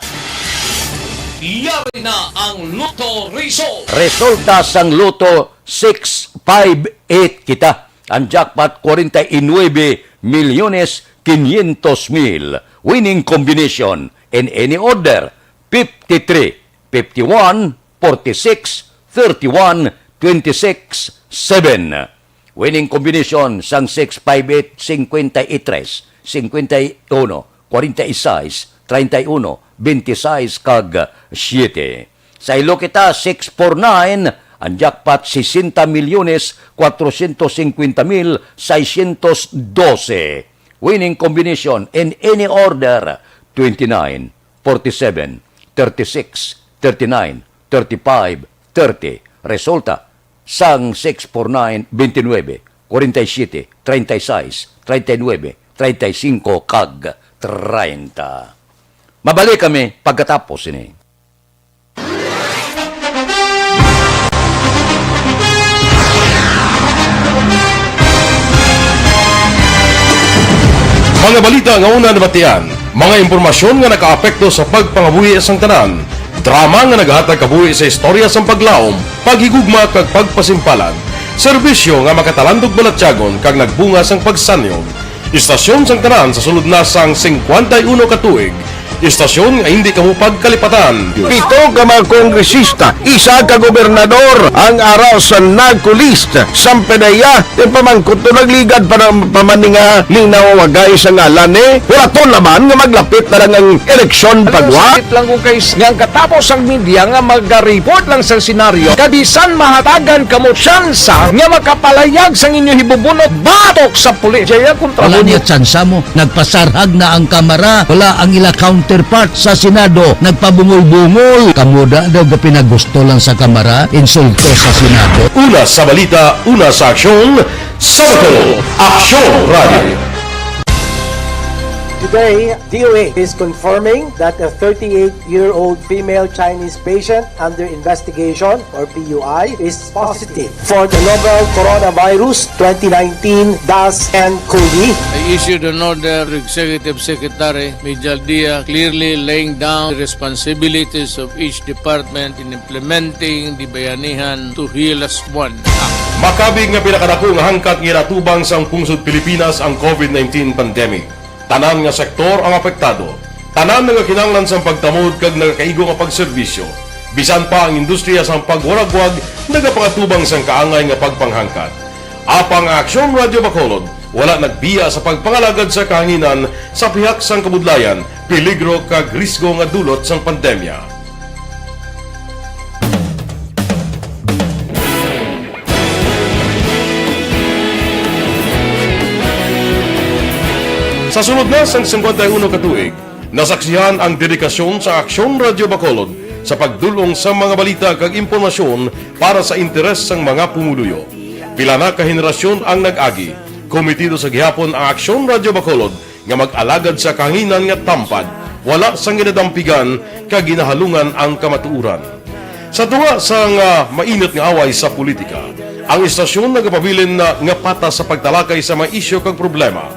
Yari na ang Lotto Result. Resulta sang Lotto, six five eight kita. Ang jackpot, forty-nine milyones quinientos mil. Winning combination in any order, fifty-three, fifty-one, forty-six, thirty-one, twenty-six, seven. Winning combination sang six five eight, cincuenta y tres, cincuenta y uno, cuarenta y seis, treinta y uno, veintiséis, kag siete. Sa ilo kita, six four nine, ang jackpot, sesenta milyones, cuatrocientos cincuenta mil, seiscientos doce. Winning combination in any order, twenty-nine, forty-seven, thirty-six, thirty-nine, thirty-five, thirty. Resulta, sang six four nine, twenty-nine, forty-seven, thirty-six, thirty-nine, thirty-cinco, kag treinta. Mabalik kami pagkatapos ini. Mga balita nga una nabatian, mga impormasyon nga nakaapekto sa pagpangabuhi sang tanan, drama nga nagahatag kabuhi sa istorya sang paglaom, paghigugma kag pagpasimpalan, serbisyo nga makatalandog balatyagon kag nagbunga sang pagsanyog. Istasyon sang tanan sa sulod na sang singkwenta y uno ka tuig. Istasyon nga hindi kamo pagkalipatan. Pito ka mga kongresista, isa ka gobernador ang ara sa NAGCOLEST. Sampanaya, yung pamangkot to nagligad pa ng pamaninga ning nawawagay sa ngalan ni Huraton naman nga maglapit na lang ang eleksyon pagwa. Sakit lang kung kay nga ang katapos ang media nga magariport lang sa senaryo. Kabisan mahatagan kamo tsansa nga makapalayag sang inyo hibubunot batok sa pulis. Jaya kontra Wala mo niya tsansa mo. Nagpasarhag na ang Kamara. Wala ang ila counterpart sa Senado. Nagpabungol-bungol. Kamo da daw gapinagusto lang sa Kamara. Insulto sa Senado. Una sa balita, una sa aksyon, sa Bacolod, Aksyon Radio. Today, D O A is confirming that a thirty-eight-year-old female Chinese patient under investigation, or P U I, is positive for the novel coronavirus twenty nineteen dash N COVID. I issued an order to Executive Secretary Mijal Dia, clearly laying down the responsibilities of each department in implementing the Bayanihan to Heal Us One Act. Makabig nga pinakadako nga hangkat nga ginatubang sang pungsod Pilipinas ang COVID nineteen pandemic. Tanan nga sektor ang apektado. Tanan nagakinahanglan sang pagtamod kag nagakaigo nga pagserbisyo. Bisan pa ang industriya sang pagwaragwag nagapangatubang sang kaangay nga pagpanghangkat. Apang ang Aksyon Radio Bacolod wala nagbiya sa pagpangalagad sa kahanginan sa pihak sang kabudlayan, peligro kag risgo nga dulot sang pandemya. Sa sulod na sang singkwenta y uno ka tuig, nasaksihan ang dedikasyon sa Aksyon Radyo Bacolod sa pagdul-ong sa mga balita kag impormasyon para sa interes sang mga pumuluyo. Pila na ka henerasyon ang nag-agi. Komitido sa gihapon ang Aksyon Radyo Bacolod nga mag-alagad sa kahanginan nga tampad, wala sang ginadampigan kag ginahalungan ang kamatuoran. Sa tunga sang, ah, mainit nga away sa politika, ang istasyon nagapabilin na nga patas sa pagtalakay sa mga isyu kag problema.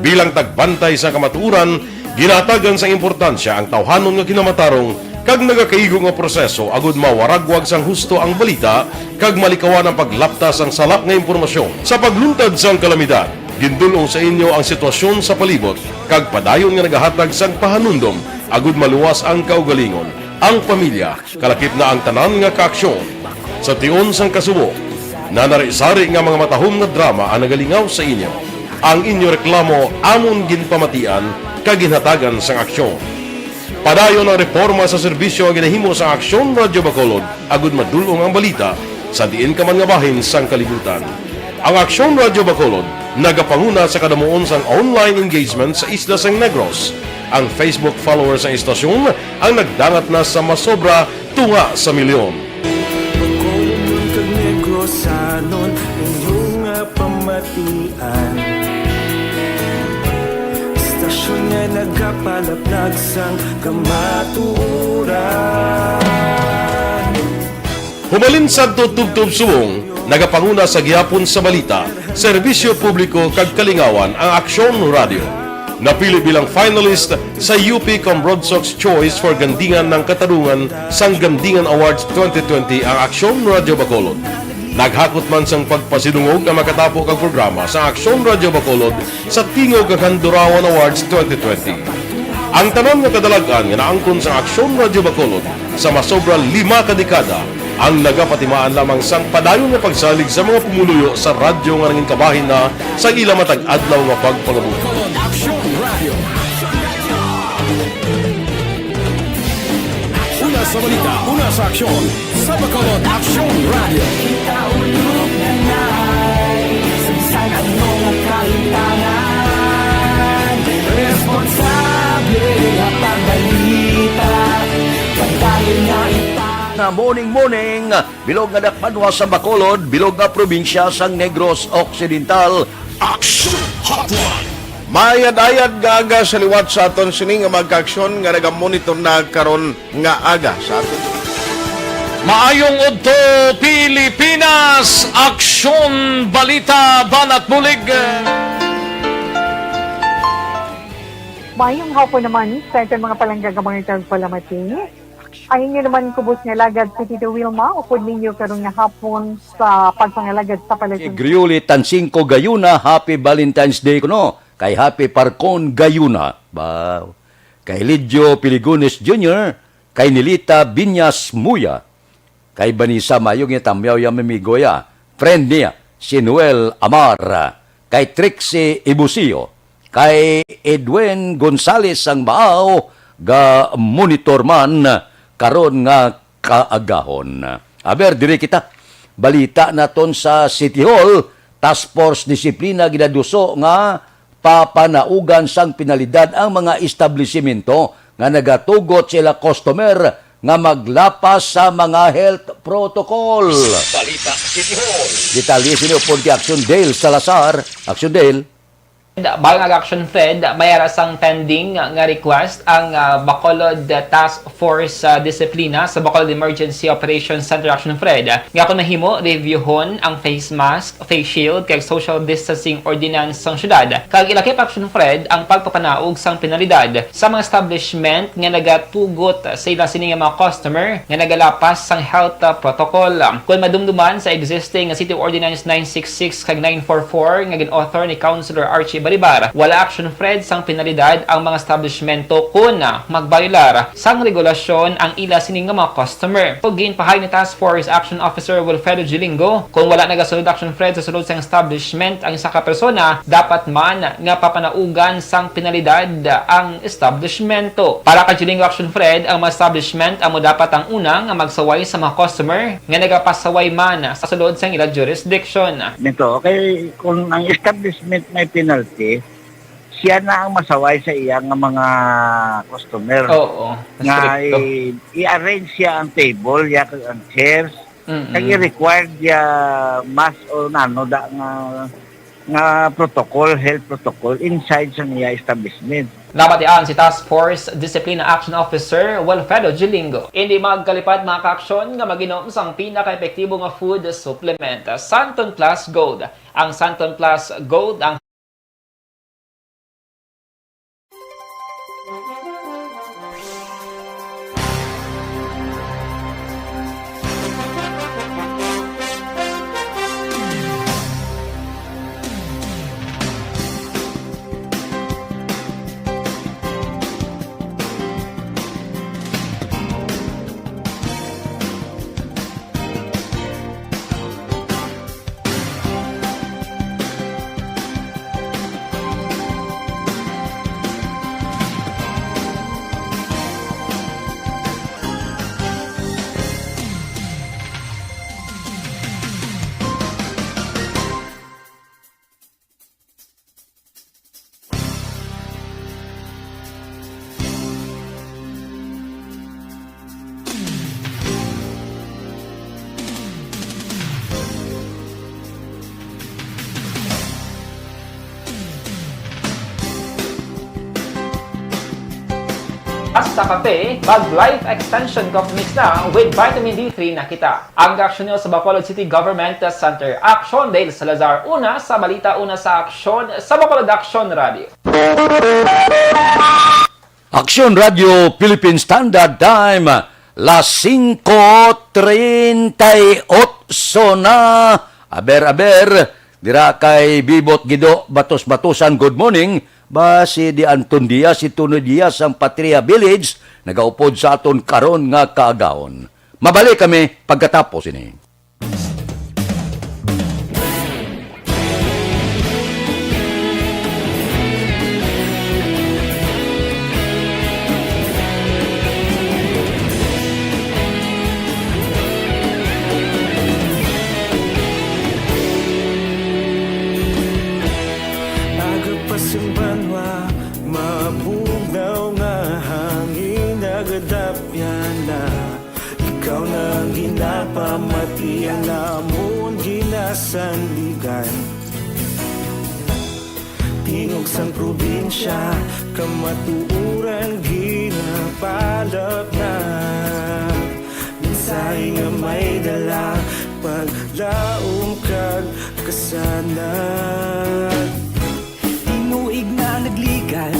Bilang tagbantay sa kamatuoran, ginahatagan sang importansya ang tawhanon nga kinamatarong kag nagakaigo nga proseso agud mawaragwag sang husto ang balita kag malikawan ang paglapta sang sala nga impormasyon. Sa pagluntad sang kalamidad, gindul-ong sa inyo ang sitwasyon sa palibot kag padayon nga nagahatag sang pahanumdom agud maluwas ang kaugalingon, ang pamilya, kalakip na ang tanan nga kaaksyon. Sa tion sang kasubo, nanari-sari nga mga matahom nga drama ang nagalingaw sa inyo. Ang inyo reklamo amon ginpamatian kag ginhatagan sang aksyon. Padayon ang reporma sa serbisyo nga ginahimo sa Aksyon Radyo Bacolod agud madul-ong ang balita sa diin ka man nga bahin sang kalibutan. Ang Aksyon Radyo Bacolod nagapanguna sa kadamuon sang online engagement sa isla sang Negros. Ang Facebook followers sang istasyon ang nagdangat na sa masobra tunga sa milyon. Bacolodnon kag Negrosanon, inyo nga pamatian. Istasyon nga nagapalaplag sang kamatuoran. Hubalin sadto tubtob subong, nagapanguna sa gihapon sa balita, serbisyo publiko kag kalingawan ang Aksyon Radio. Napili bilang finalist sa U P Cambronsox Choice for Gandingan ng Katarungan sang Gandingan Awards twenty twenty ang Aksyon Radio Bacolod. Naghakot man sang pagpasidungog ang makatapo kag programa sa Aksyon Radio Bacolod sa Tingog kag Handurawan Awards twenty twenty. Ang tanan nga kadalag-an nga naangkon sa Aksyon Radio Bacolod sa masobra lima ka dekada ang nagapatimaan lamang sang padayon nga pagsalig sa mga pumuluyo sa radyo nga nangin kabahin na sa ila matag adlaw nga pagpangabuhi. Aksyon Radio. Una sa balita, una sa aksyon, sa Bacolod Aksyon Radio. Kita ulog na nai, sa bisan ano nga kahimtangan, responsable nga pagbalita, padayon nga ipang- Na morning, morning, bilog nga dakpanwa sa Bacolod, bilog nga probinsya sang Negros Occidental. Aksyon Hotline. Mayad-ayad nga aga sa liwat sa aton sini nga mga kaaksyon nga nagamonitor na karon nga aga sa aton. Maayong udto, Pilipinas! Aksyon, balita, banat, bulig. Mayong hapon naman sa aton mga palangga nga mga tagpalamati. Ang inyo naman kubos nga alagad si Tito Wilma, upod ninyo karon nga hapon sa pagpangalagad sa Si palatuntunan. Grioli Tansingco Gayuna, Happy Valentine's Day kuno. Kay Happy Parcon Gayuna. Ba, kay Lidjo Piligones Junior, kay Nilita Binyas Muya, kay Vanessa Mayong, ya tamyaw ya mamigo ya, friend niya, si Noel Amar, kay Trixie Ibusio, kay Edwin Gonzales sang Baaw, ga monitor man karon nga kaagahon. Aber, diri kita. Balita naton sa City Hall, Task Force Disiplina ginaduso nga papanaugan sang penalidad ang mga establisimento nga nagatugot sa ila customer nga maglapas sa mga health protocol. Balita City Hall. Detalye sini upod kay Action Dale Salazar. Action Dale. Bago ang Action Fred, may ara sang pending nga request ang, ah, Bacolod Task Force, ah, Disiplina sa Bacolod Emergency Operations Center, Action Fred, nga kung mahimo, reviewhon ang face mask, face shield, kag social distancing ordinance sang syudad, kag ilakip, Action Fred, ang pagpapanaog sang penalidad sa mga establishment nga nagatugot sa ila sini nga mga customer nga nagalapas sang health, ah, protocol. Kon madumduman sa existing City Ordinance nine six six kag nine four four nga gin-author ni Councilor Archie Baribar, wala, Action Fred, sang penalidad ang mga establishmento kon, ah, magbayolar sang regulasyon ang ila sini nga mga customer. Ug ginpahayag ni Task Force Action Officer Wilfredo Gilingo, kung wala nagasunod, Action Fred, sa sulod sang establishment ang isa ka persona, dapat man nga papanaugan sang penalidad ang establishmento. Para kay Gilingo, Action Fred, ang mga establishment amo dapat ang una nga magsaway sa mga customer nga nagapasaway man sa sulod sang ila jurisdiction. Nito, okay, kung ang establishment may penalty, Siya na ang masaway sa iya nga mga customer. Oo, nga stricto. I-, i-arrange siya ang table, ya, ang chairs, Mm-mm. Kag i-required ya mask o nano da nga, nga protocol, health protocol inside sa niya establishment. Nabatian si Task Force Discipline Action Officer Wilfredo Gilingo. Indi magkalipad, mga kaaksyon, nga mag-inom sang pinaka-epektibo nga food supplement, Santon Plus Gold. Ang Santon Plus Gold ang Basta kape, mag Life Extension Coffee Mix na with Vitamin D three na kita. Ang kaaksyon niyo sa Bacolod City Government Center. Aksyon, Dale Salazar, una sa balita, una sa aksyon, sa Bacolod Aksyon Radio. Aksyon Radio Philippine Standard Time, las singko treinta y ocho na. Aber, aber, dira kay Bibot Gido Batos Batusan, good morning. Ba si Di Anton Diaz, si Tunoy Diaz, ang Patria Village, nagaupod sa aton karon nga kaagahon. Mabalik kami pagkatapos ini. Aga pa sing banwa, mabugnaw nga hangin, nagadapyan na. Ikaw na ang ginapamati, ang amon ginasandigan. Tingog sang probinsya, kamatuoran ginapalap na. Mensahe nga may dala, paglaom kag kasanag. Tinuig na nagligan,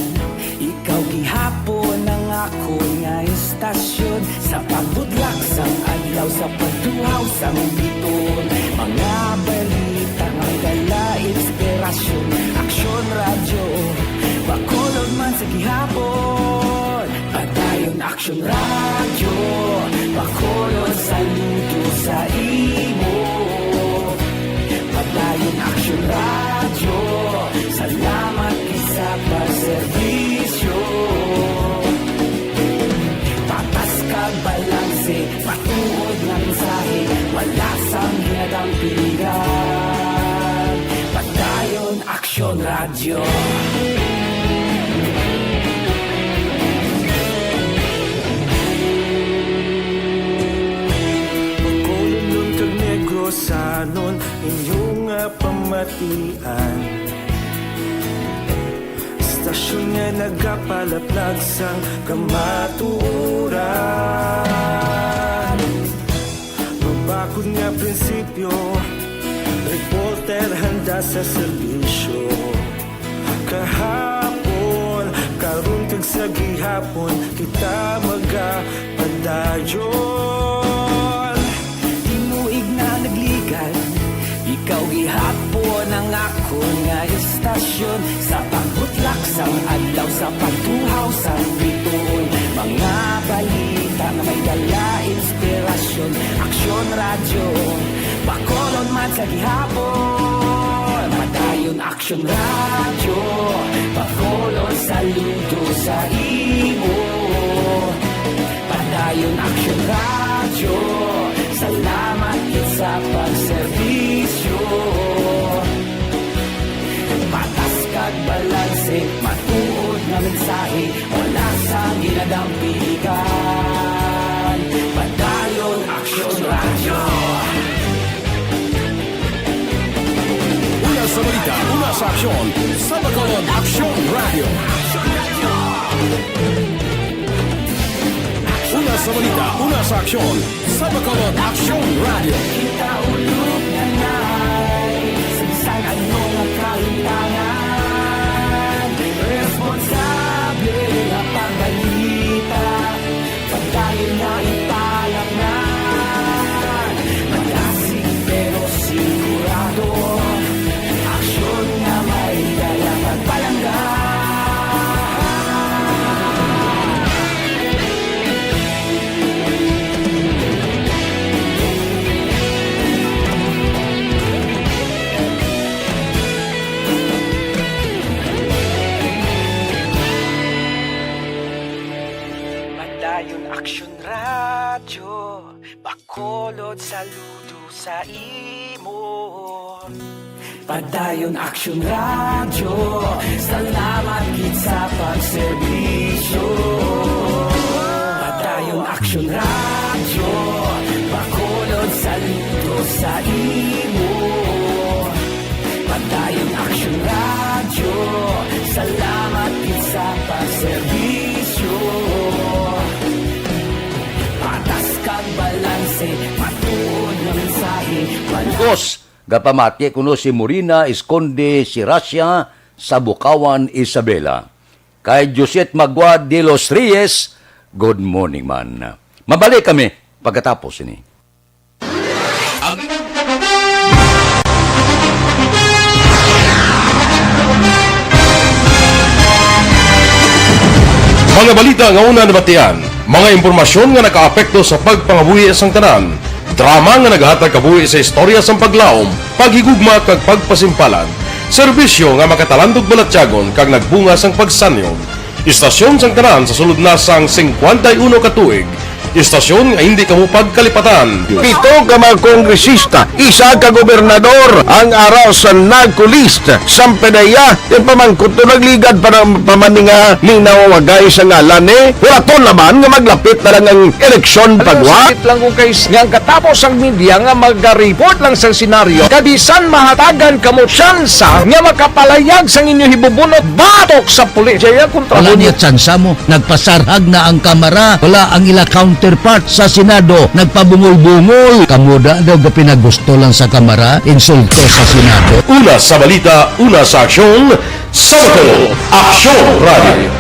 ikaw gihapon ang akon nga istasyon. Sa pagbudlak sang adlaw, sa pagtuhaw sang biton, mga balita nga dala inspirasyon. Aksyon Radyo, Bacolod man sa gihapon. Padayon Aksyon Radyo, Bacolod, saludo sa imo. Padayon Aksyon Radyo, salamat gid sa pagserbisyo. Patas kag balanse, matuod nga mensahe, wala sang ginadampingan. Padayon Aksyon Radyo. Bacolodnon kag Negrosanon, inyo nga pamatian. Istasyon nga nagapalaplag sang kamatuoran. Mabakod nga prinsipyo, reporter handa sa serbisyo. Kahapon, karon kag sa gihapon, kita magapadayon. Tinuig na nagligan, ikaw gihapon ang akon nga istasyon. Sa pagbutlak sang adlaw, sa pagtuhaw sang bituon, mga balita nga may dala inspirasyon. Aksyon Radyo, Bacolod man sa gihapon. Padayon Aksyon Radyo, Bacolod, saludo sa imo. Padayon Aksyon Radyo, salamat gid sa pagserbisyo. Patas kag balanse, Matuod nga mensahe, wala sang ginadampigan. Padayon Aksyon Radyo. Una sa balita, una sa aksyon, sa Bacolod Aksyon Radyo. Una sa balita, una sa aksyon, sa Bacolod Aksyon Radyo. Kita ulog na nais, bisan ano nga kahitangan, responsable nga pagbalita, padayon nga ipalapnan. Malasig pero sigurado, aksyon nga may dala pagpalangga. Padayon Aksyon Radyo, Bacolod, saludo sa imo. Padayon Aksyon Radyo, salamat gid sa pagserbisyo. Padayon Aksyon Radyo, Bacolod, saludo sa imo. Padayon Aksyon Radyo, salamat gid sa pagserbisyo. Patas kag balanse, matuod nga mensahe, wala Gapamati kuno si Morina Esconde, si Russia, sa Bukawan, Isabela. Kay Josette Magua de los Reyes, good morning man. Mabalik kami pagkatapos ini. Mga balita nga una nabatian, mga impormasyon nga nakaapekto sa pagpangabuhi sang tanan, drama nga nagahatag kabuhi sa istorya sang paglaom, paghigugma kag pagpasimpalan, serbisyo nga makatalandog balatyagon kag nagbunga sang pagsanyog. Istasyon sang tanan sa sulod na sang singkwenta y uno ka tuig, istasyon nga hindi kamo pagkalipatan. Pito ka mga kongresista, isa ka gobernador ang ara sa NAGCO list. Sang PDEA, ti pamangkot to nagligad pa na, pa man ni nga ning nawawagay sa ngalan ni. Hulaton naman nga maglapit na lang ang eleksyon. Alam mo, pagwa. Sakit lang kung kay s-, nga ang katapos ang media nga maga-report lang sang senaryo, kabisan mahatagan kamo tsansa nga makapalayag sang inyo hibubunot batok sa pulis. Jaya kontra Wala mo niya tsansa mo. Nagpasarhag na ang kamara. Wala ang ila counterpart sa Senado. Nagpabungol-bungol. Kamo da daw gapinagusto lang sa kamara. Insulto sa Senado. Una sa balita, una sa aksyon, sa Bacolod, Aksyon Radio.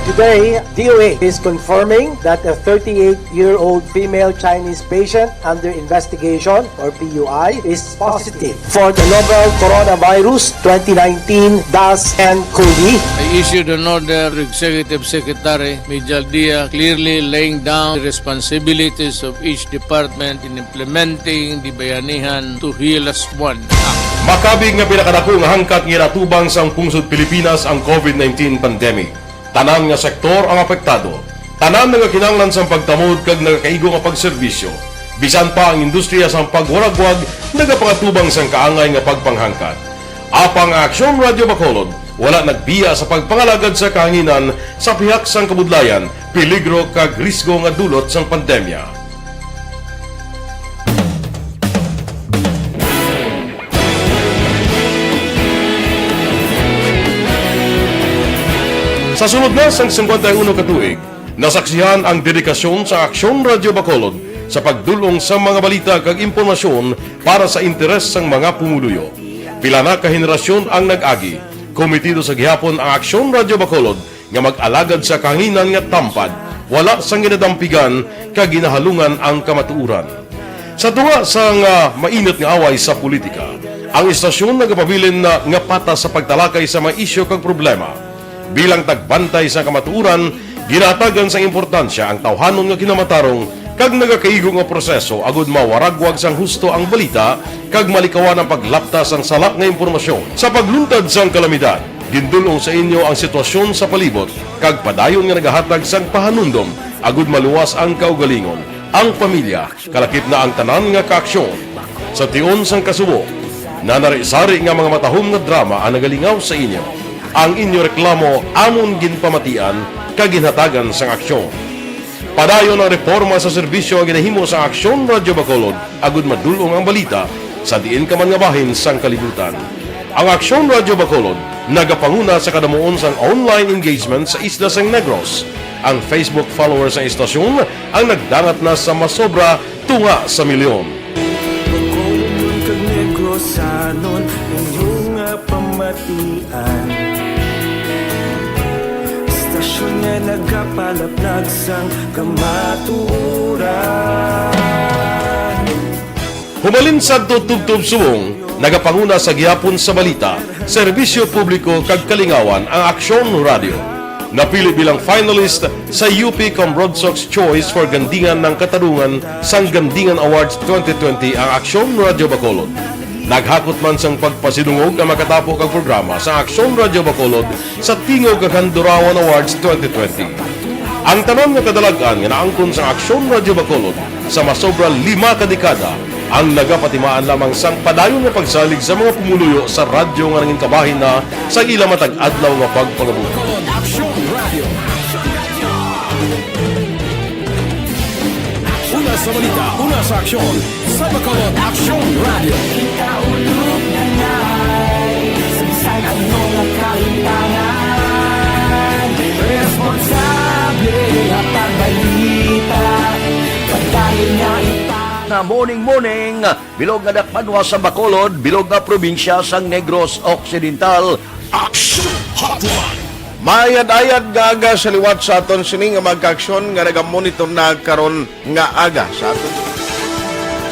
Today, D O A is confirming that a thirty-eight-year-old female Chinese patient under investigation, or P U I, is positive for the novel coronavirus twenty nineteen dash N COVID. I issued an order to Executive Secretary Mijal Dia, clearly laying down the responsibilities of each department in implementing the Bayanihan to Heal Us One Act. Makabig nga pinakadako nga hangkat nga ginatubang sang pungsod Pilipinas ang COVID nineteen pandemic. Tanan nga sektor ang apektado. Tanan nagakinahanglan sang pagtamod kag nagakaigo nga pagserbisyo. Bisan pa ang industriya sang pagwaragwag nagapangatubang sang kaangay nga pagpanghangkat. Apang ang Aksyon Radio Bacolod wala nagbiya sa pagpangalagad sa kahanginan sa pihak sang kabudlayan, peligro kag risgo nga dulot sang pandemya. Sa sulod na sang singkwenta y uno ka tuig, nasaksihan ang dedikasyon sa Aksyon Radio Bacolod sa pagdul-ong sa mga balita kag impormasyon para sa interes sang mga pumuluyo. Pila na ka henerasyon ang nag-agi. Komitido sa gihapon ang Aksyon Radio Bacolod nga mag-alagad sa kahanginan nga tampad, wala sang ginadampigan kag ginahalungan ang kamatuoran. Sa tunga sang, ah, mainit nga away sa politika, ang istasyon nagapabilin na nga patas sa pagtalakay sa mga isyu kag problema. Bilang tagbantay sa kamatuoran, ginahatagan sang importansya ang tawhanon nga kinamatarong kag nagakaigo nga proseso agud mawaragwag sang husto ang balita kag malikawan ang paglapta sang sala nga impormasyon. Sa pagluntad sang kalamidad, gindul-ong sa inyo ang sitwasyon sa palibot kag padayon nga nagahatag sang pahanumdom agud maluwas ang kaugalingon, ang pamilya, kalakip na ang tanan nga kaaksyon. Sa tion sang kasubo, Nanari-sari nga mga matahom nga drama ang nagalingaw sa inyo. Ang inyo reklamo amon ginpamatian kag ginhatagan sang aksyon. Padayon ang reporma sa serbisyo nga ginahimo sa Aksyon Radyo Bacolod agud madul-ong ang balita sa diin ka man nga bahin sang kalibutan. Ang Aksyon Radyo Bacolod nagapanguna sa kadamuon sang online engagement sa isla sang Negros. Ang Facebook followers sang istasyon ang nagdangat na sa masobra tunga sa milyon. Bacolod kag Negrosanon, inyo nga pamatian. Istasyon nga nagapalaplag sang kamatuoran. Humalin sadto tubtob subong, nagapanguna sa gihapon sa balita, serbisyo publiko kag kalingawan ang Aksyon Radyo. Napili bilang finalist sa U P Comrade Sox Choice for Gandingan ng Katarungan sang Gandingan Awards twenty twenty ang Aksyon Radyo Bacolod. Naghakot man sang pagpasidungog ang makatapo kag programa sa Aksyon Radyo Bacolod sa Tingog kag Handurawan Awards twenty twenty. Ang tanan nga kadalag-an nga naangkon sa Aksyon Radyo Bacolod sa masobra lima ka dekada ang nagapatimaan lamang sang padayon nga pagsalig sa mga pumuluyo sa radyo nga nangin kabahin na sa ila matag adlaw nga pagpangabuhi. Aksyon Radio. Una sa balita, una sa aksyon, sa Bacolod Aksyon Radio. Kaulog na nai, sa bisan ano nga kahitangan, responsable nga pagbalita, pagdayon nga ipa- Na morning, morning, bilog nga dakpanwa sa Bacolod, bilog nga probinsya sang Negros Occidental. Action Hotline. Maayad-ayad nga aga sa liwat sa aton sini nga mga kaaksyon nga nagamonitor na karon nga aga sa aton.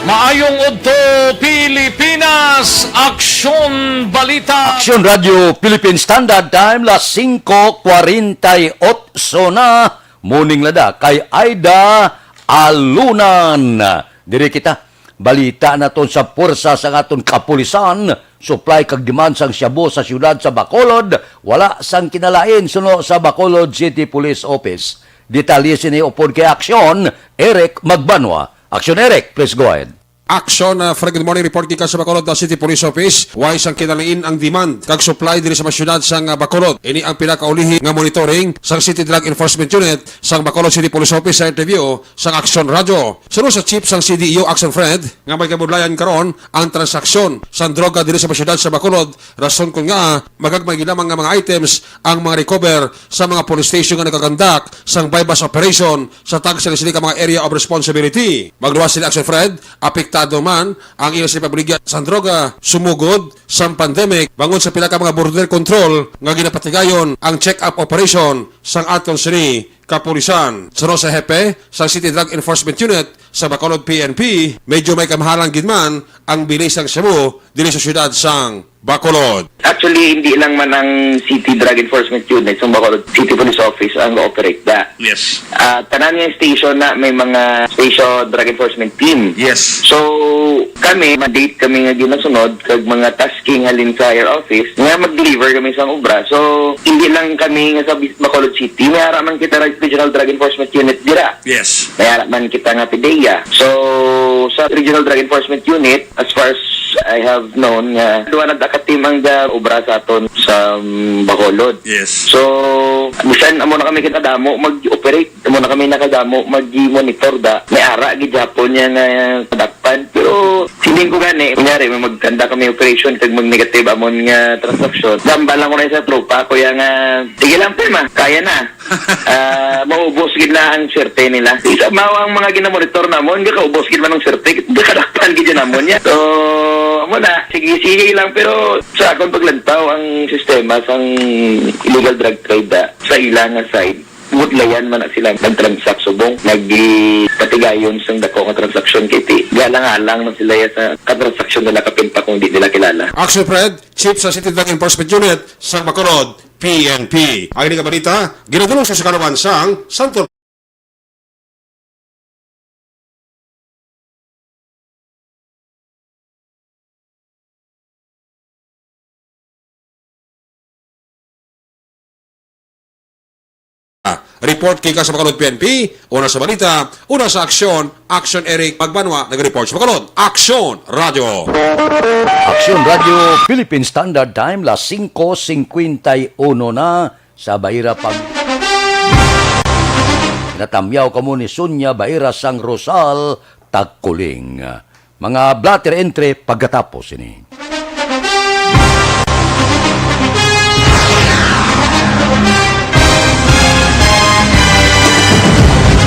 Maayong udto, Pilipinas! Aksyon Balita! Aksyon Radyo Philippine Standard Time, las singko kwarenta y otso na. Morning lada kay Aida Alunan. Diri kita. Balita naton sa puwersa sang aton kapulisan, supply kag demand sang shabu sa siyudad sa Bacolod, wala sang kinalain suno sa Bacolod City Police Office. Detalye sini upod kay Aksyon, Eric Magbanwa. Aksyon, Eric, please go ahead. Aksyon, uh, Fred, good morning. Report gikan sa Bacolod, uh, City Police Office. Way sang kinalain ang demand kag supply diri sa mga siyudad sang, uh, Bacolod. Ini ang pinakaulihi nga monitoring sang City Drug Enforcement Unit sang Bacolod City Police Office sa interview sang Aksyon Radyo. Suno sa chief sang C D E O Aksyon Fred, nga may kabudlayan karon ang transaksyon sang droga diri sa syudad sa Bacolod, rason kon ngaa magagmay gid lamang nga mga items ang mga recover sa mga police station nga nagakandak sang buy-bust operation sa tagsa sini ka mga area of responsibility. Magluwas sila, Aksyon Fred, apektado man ang ila sa pagbaligya sang droga, sumugod sang pandemic, bangod sa pila ka mga border control nga ginapatigayon ang check-up operation sang aton sini kapulisan. Suno sa hepe sang City Drug Enforcement Unit sa Bacolod P N P, medyo may kamahalan gid man ang bili sang shabu diri sa siyudad sang Bacolod. Actually, hindi lang man ang City Drug Enforcement Unit sang Bacolod City Police Office ang operate da. Yes. Ah, tanan nga station na may mga station drug enforcement team. Yes. So, kami, mandate kami nga ginasunod kag mga tasking halin sa higher office nga mag-deliver kami sa obra. So, hindi lang kami nga sa Bacolod City, may ara man kita Regional Drug Enforcement Unit dira. Yes. May ara man kita nga PDEA. So, sa Regional Drug Enforcement Unit, as far as I have known, nga duha na ka team ang ga-obra sa aton sa, um, Bacolod. Yes. So, bisan amo na kami kadamo mag-operate, amo na kami nakadamo mag-monitor da. May ara gid gihapon niya nga kadakpan. Pero feeling ko gani, kunyari, may magkanda kami operation kag mag-negative amon nga transaksyon. Gamba lang ko na sa tropa, kuya nga, sige lang, Pema, kaya na. Ah, maubos gid na ang swerte nila. Isa mao ang mga ginamonitor namon, nga kaubos gid man ang swerte, gakadakpan gid namon niya. So, amo na, sige-sige lang, pero sa akon paglantaw ang sistema sang illegal drug trade, ah, sa ila nga side, mudlayan man na sila nag-transact subong, nagpatigayon sang dako nga transaksyon kay ti galang-alang man sila ya sa katransaksyon nila kapin pa kung di nila kilala. Action Fred, Chief sa City Drug Enforcement Unit sa Bacolod, P N P. Ang ining balita, ginadulong sa kalaban sang Santo Report gikan sa Bacolod P N P, una sa balita, una sa aksyon, Action Eric Magbanwa, nag-report sa Bacolod. Action Radio! Action Radio, Philippine Standard Time, las singko singkwenta y uno na sa Baira pag natamyaw kamo ni Sonia Baira sang Rosal, Tagkuling. Mga blotter entry pagkatapos ini.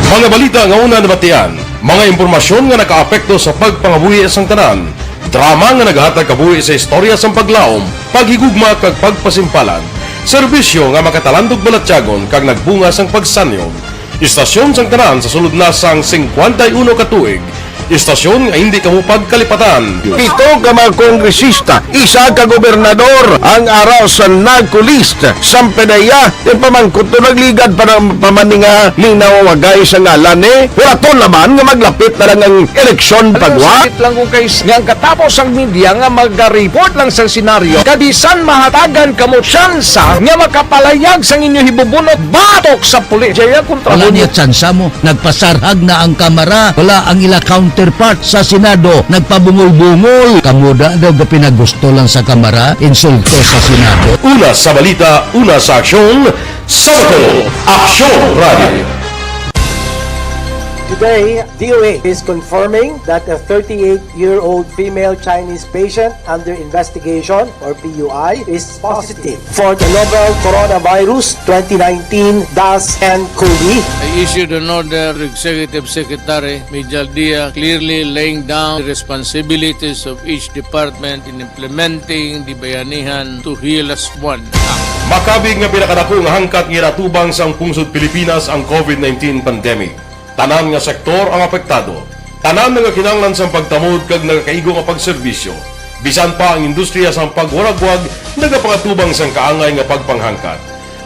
Mga balita nga una nabatian, mga impormasyon nga nakaapekto sa pagpangabuhi sang tanan, drama nga naghatag kabuhi sa istorya sang paglaom, paghigugma kag pagpasimpalan, serbisyo nga makatalandog balatyagon kag nagbunga sang pagsanyog. Istasyon sang tanan sa sulod na sang singkwenta y uno ka tuig. Istasyon nga hindi kamo pagkalipatan. Pito ka mga kongresista, isa ka gobernador ang ara sa NAGCO list. Sampanaya, ipamangkot to nagligad pa ng pamaninga ni nawawagay sa ngalan ni. Wala to naman nga maglapit na lang ang eleksyon pagwa. Sakit lang kung kay nga ang katapos ang media nga mag-report lang sa senaryo. Kabisan mahatagan kamo tsansa nga makapalayag sang inyo hibubunot batok sa pulis. Jaya kontra Wala mo. Niya tsansa mo. Nagpasarhag na ang Kamara. Wala ang ila counterpart sa Senado. Nagpabungol-bungol. Kamo da daw ga pinagusto lang sa Kamara. Insulto sa Senado. Una sa balita, una sa aksyon, sa Bacolod, Aksyon Radio. Today, D O H is confirming that a thirty-eight-year-old female Chinese patient under investigation, or P U I, is positive for the novel coronavirus twenty nineteen dash N COVID. I issued an order to Executive Secretary Mijal Dia, clearly laying down the responsibilities of each department in implementing the Bayanihan to Heal Us One Act. Makabig nga pinakadako nga hangkat nga ginatubang sang pungsod Pilipinas ang COVID nineteen pandemic. Tanan nga sektor ang apektado. Tanan nga kinahanglan sang pagtamod kag nagakaigo nga pagserbisyo. Bisan pa ang industriya sang pagwaragwag nagapangatubang sang kaangay nga pagpanghangkat.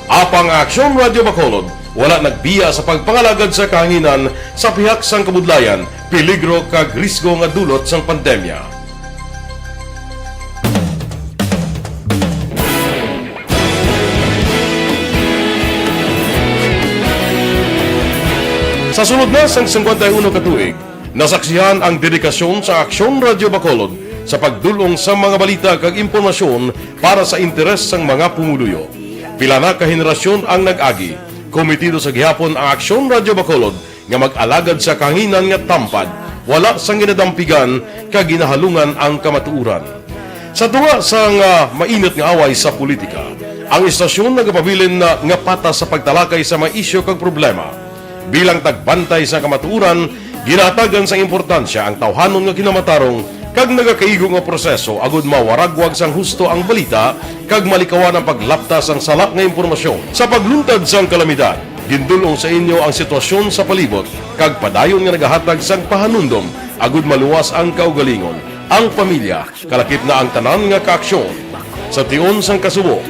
Apang ang Aksyon Radio Bacolod wala nagbiya sa pagpangalagad sa kahanginan sa pihak sang kabudlayan, peligro kag risgo nga dulot sang pandemya. Sa sulod na sang singkwenta y uno ka tuig, nasaksihan ang dedikasyon sa Aksyon Radio Bacolod sa pagdul-ong sa mga balita kag impormasyon para sa interes sang mga pumuluyo. Pila na ka henerasyon ang nag-agi, kometido sa gihapon ang Aksyon Radio Bacolod nga mag-alagad sa kahanginan nga tampad, wala sang ginadampigan kag ginahalungan ang kamatuoran. Sa tunga sang, ah, mainit nga away sa politika, ang istasyon nagapabilin na nga patas sa pagtalakay sa mga isyu kag problema. Bilang tagbantay sa kamatuoran, ginahatagan sang importansya ang tawhanon nga kinamatarong kag nagakaigo nga proseso agud mawaragwag sang husto ang balita kag malikawan ang paglapta sang sala nga impormasyon. Sa pagluntad sang kalamidad, gindul-ong sa inyo ang sitwasyon sa palibot kag padayon nga nagahatag sang pahanumdom agud maluwas ang kaugalingon, ang pamilya, kalakip na ang tanan nga kaaksyon. Sa tion sang kasubo,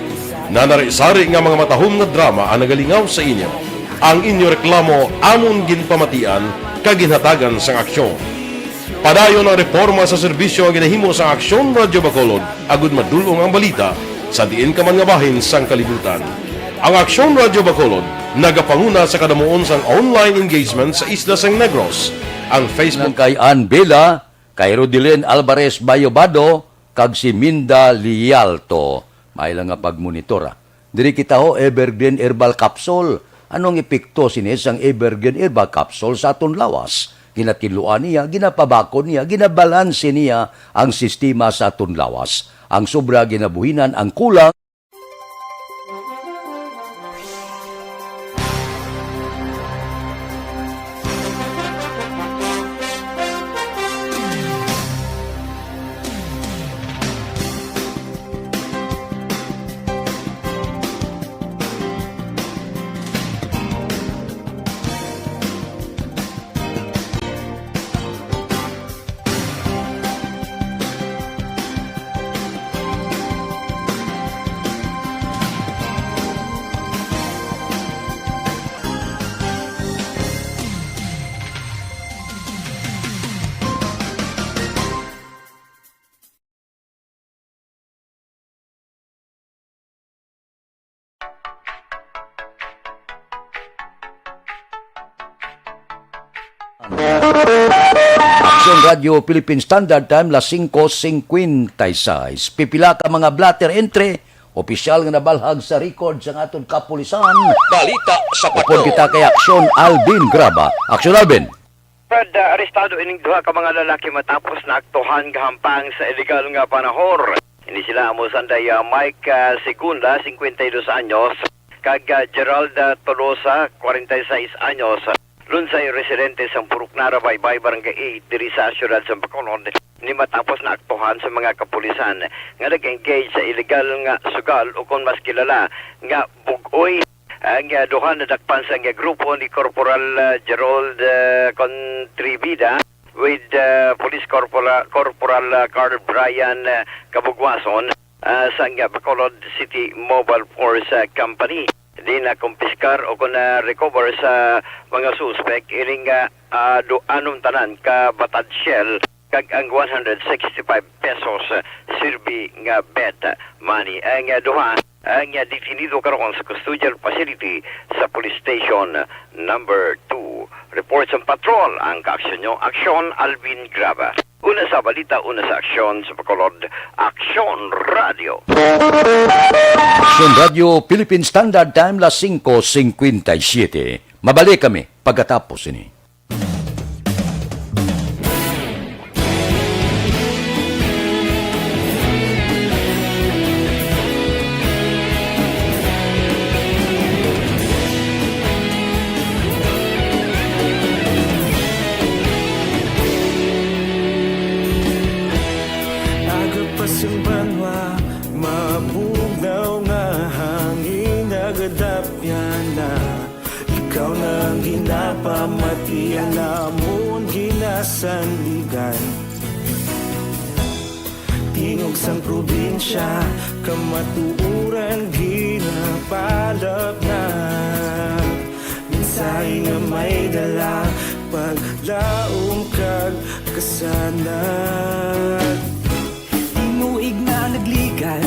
nanari-sari nga mga matahom nga drama ang nagalingaw sa inyo. Ang inyo reklamo amon ginpamatian kag ginhatagan sang aksyon. Padayon ang reporma sa serbisyo nga ginahimo sang Aksyon Radio Bacolod agud madul-ong ang balita sa diin ka man nga bahin sang kalibutan. Ang Aksyon Radio Bacolod nagapanguna sa kadamuon sang online engagement sa isla sang Negros. Ang Facebook Nang kay Ann Villa, kay Rodilyn Alvarez Bayobado, kag si Minda Lialto. May lang nga pagmonitor, ah. Diri kita ho, Evergreen Herbal Capsule. Anong epekto sini sang Evergreen Herbal Capsule sa aton lawas? Ginatinluan niya, ginapabakod niya, ginabalanse niya ang sistema sa aton lawas. Ang sobra ginabuhinan, ang kulang Aksyon Radio Philippine Standard Time, las singko singkwenta y seis. Pipila ka mga blotter entry, opisyal nga nabalhag sa record sang aton kapulisan. Balita sa Upod Patrol. Kita kay Aksyon Alvin Graba. Aksyon Alvin. Fred, ah, arestado ining duha ka mga lalaki matapos naaktuhan gahampang sa illegal nga panahor. Ini sila amo sanday, ah, Mike, ah, Segunda, cincuenta y dos anyos, kag, ah, Gerald, ah, Tolosa, cuarenta y seis anyos. Lunsay residente sang Purok Nara, Baybay, Barangay eight, diri sa siyudad sa Bacolod, ni matapos naaktuhan sa mga kapulisan nga nag-engage sa illegal nga sugal, o kon mas kilala nga bug-oy. Ang, ah, duha nadakpan sang grupo ni Corporal, ah, Gerald, ah, Contribida with, ah, Police Corporal, Corporal, ah, Carl Brian, ah, Kabugwason, ah, sang Bacolod City Mobile Force, ah, Company. Di na kumpiskar o kon na-recover sa mga suspek ining, ah, ah, do-, anom tanan ka batad shell kag ang one hundred sixty-five pesos, ah, sirbi nga bet money. Ang, ah, duha, ang, ah, detenido karon sa custodial facility sa Police Station Number Two. Report sa patrol ang kaaksyon nyo, Aksyon Alvin Graba. Una sa balita, una sa aksyon sa Bacolod, Aksyon Radio. Aksyon Radio, Philippine Standard Time, las singko singkwenta y siyete. Mabalik kami pagkatapos ini. Aga pa sing banwa, mabugnaw nga hangin, nagadapyan na. Ikaw na ang ginapamati, alamon ginasandigan. Tingog sang probinsya, kamatuoran ginapalapnat. Mensahe nga may dala, paglaom kag kasanag. Tinuig na nagligan,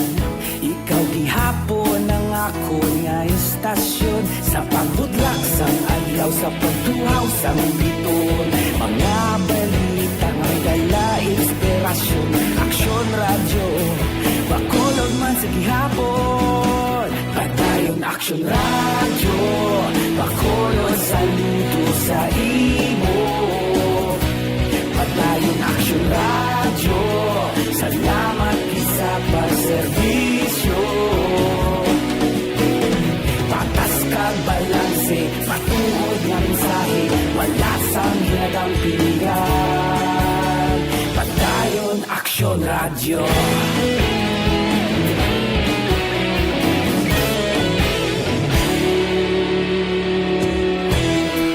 ikaw gihapon ang akon nga istasyon. Sa pagbudlak sang adlaw, sa pagtuhaw sang bituon, mga balita nga may dala inspirasyon. Aksyon Radyo, Bacolod man sa gihapon. Padayon Aksyon Radyo, Bacolod, saludo sa imo. Padayon Aksyon Radyo, salamat gid sa pagserbisyo. Patas kag balanse, matuod nga mensahe, wala sang ginadampingan. Padayon Aksyon Radyo.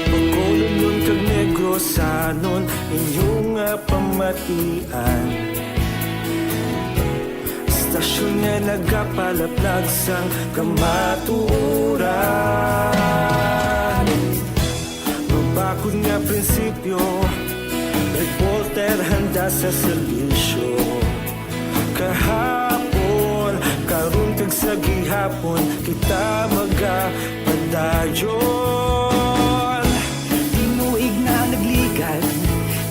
Bacolodnon kag Negrosanon, inyo nga pamatian. Istasyon nga nagapalaplag sang kamatuoran. Mabakod nga prinsipyo, reporter handa sa serbisyo. Kahapon, karon kag sa gihapon, kita magapadayon. Tinuig na nagligan,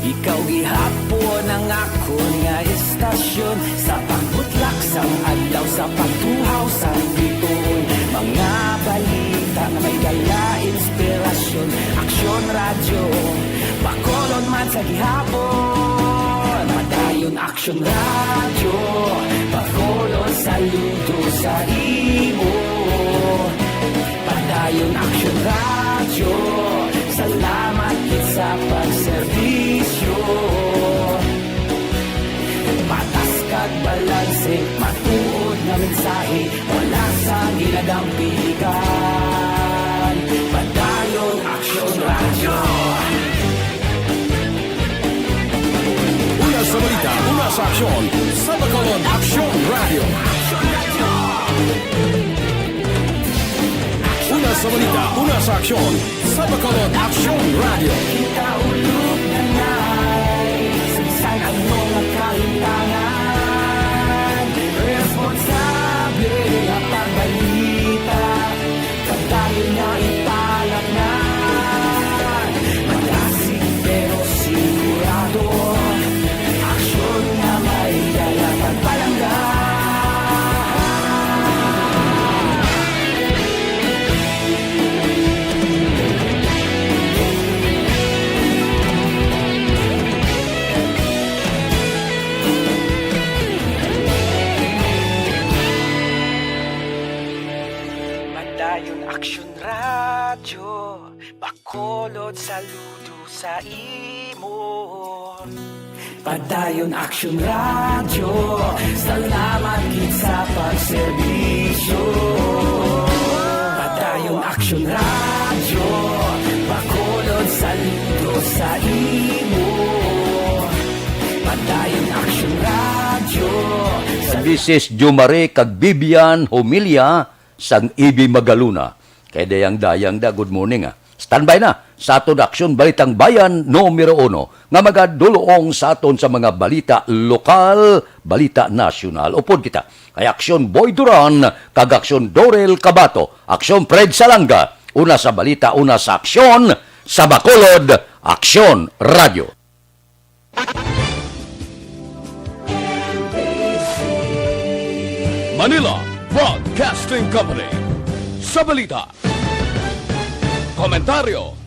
ikaw gihapon ang akon nga istasyon. Sa pagbutlak sang adlaw, sa pagtuhaw sang bituon, mga balita nga may dala inspirasyon. Aksyon Radyo, Bacolod man sa gihapon. Padayon Aksyon Radyo, Bacolod, saludo sa imo. Padayon Aksyon Radyo, salamat gid sa pagserbisyo. Patas kag balanse, matuod nga mensahe, wala sang ginadampigan. Padayon Aksyon Radyo. Una sa balita, una sa aksyon, sa Bacolod Aksyon Radyo. Una sa balita, una sa aksyon, sa Bacolod Aksyon Radyo. Kita ulog na nai, sa bisan ano nga kahimtangan, responsable nga pagbalita. Padayon nga ipalapngan, malasig pero Aksyon Radyo, Bacolod, saludo sa imo. Padayon Aksyon Radyo, salamat gid sa pagserbisyo. Padayon Aksyon Radyo, Bacolod, saludo sa imo. Padayon Aksyon Radyo, Misis Jumare kag Vivian Humilya sang Ibi Magaluna. Kay dayang-dayang da, good morning, ah. Standby na sa aton Aksyon Balitang Bayan numero uno, nga magadulong sa aton sa mga balita lokal, balita nasyonal. Upod kita kay Aksyon Boy Duran kag Aksyon Dorel Cabato, Aksyon Fred Salanga, una sa balita, una sa aksyon, sa Bacolod, Aksyon Radyo. Manila Broadcasting Company. Sa balita, komentaryo,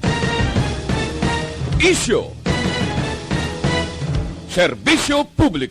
isyu, serbisyo publiko.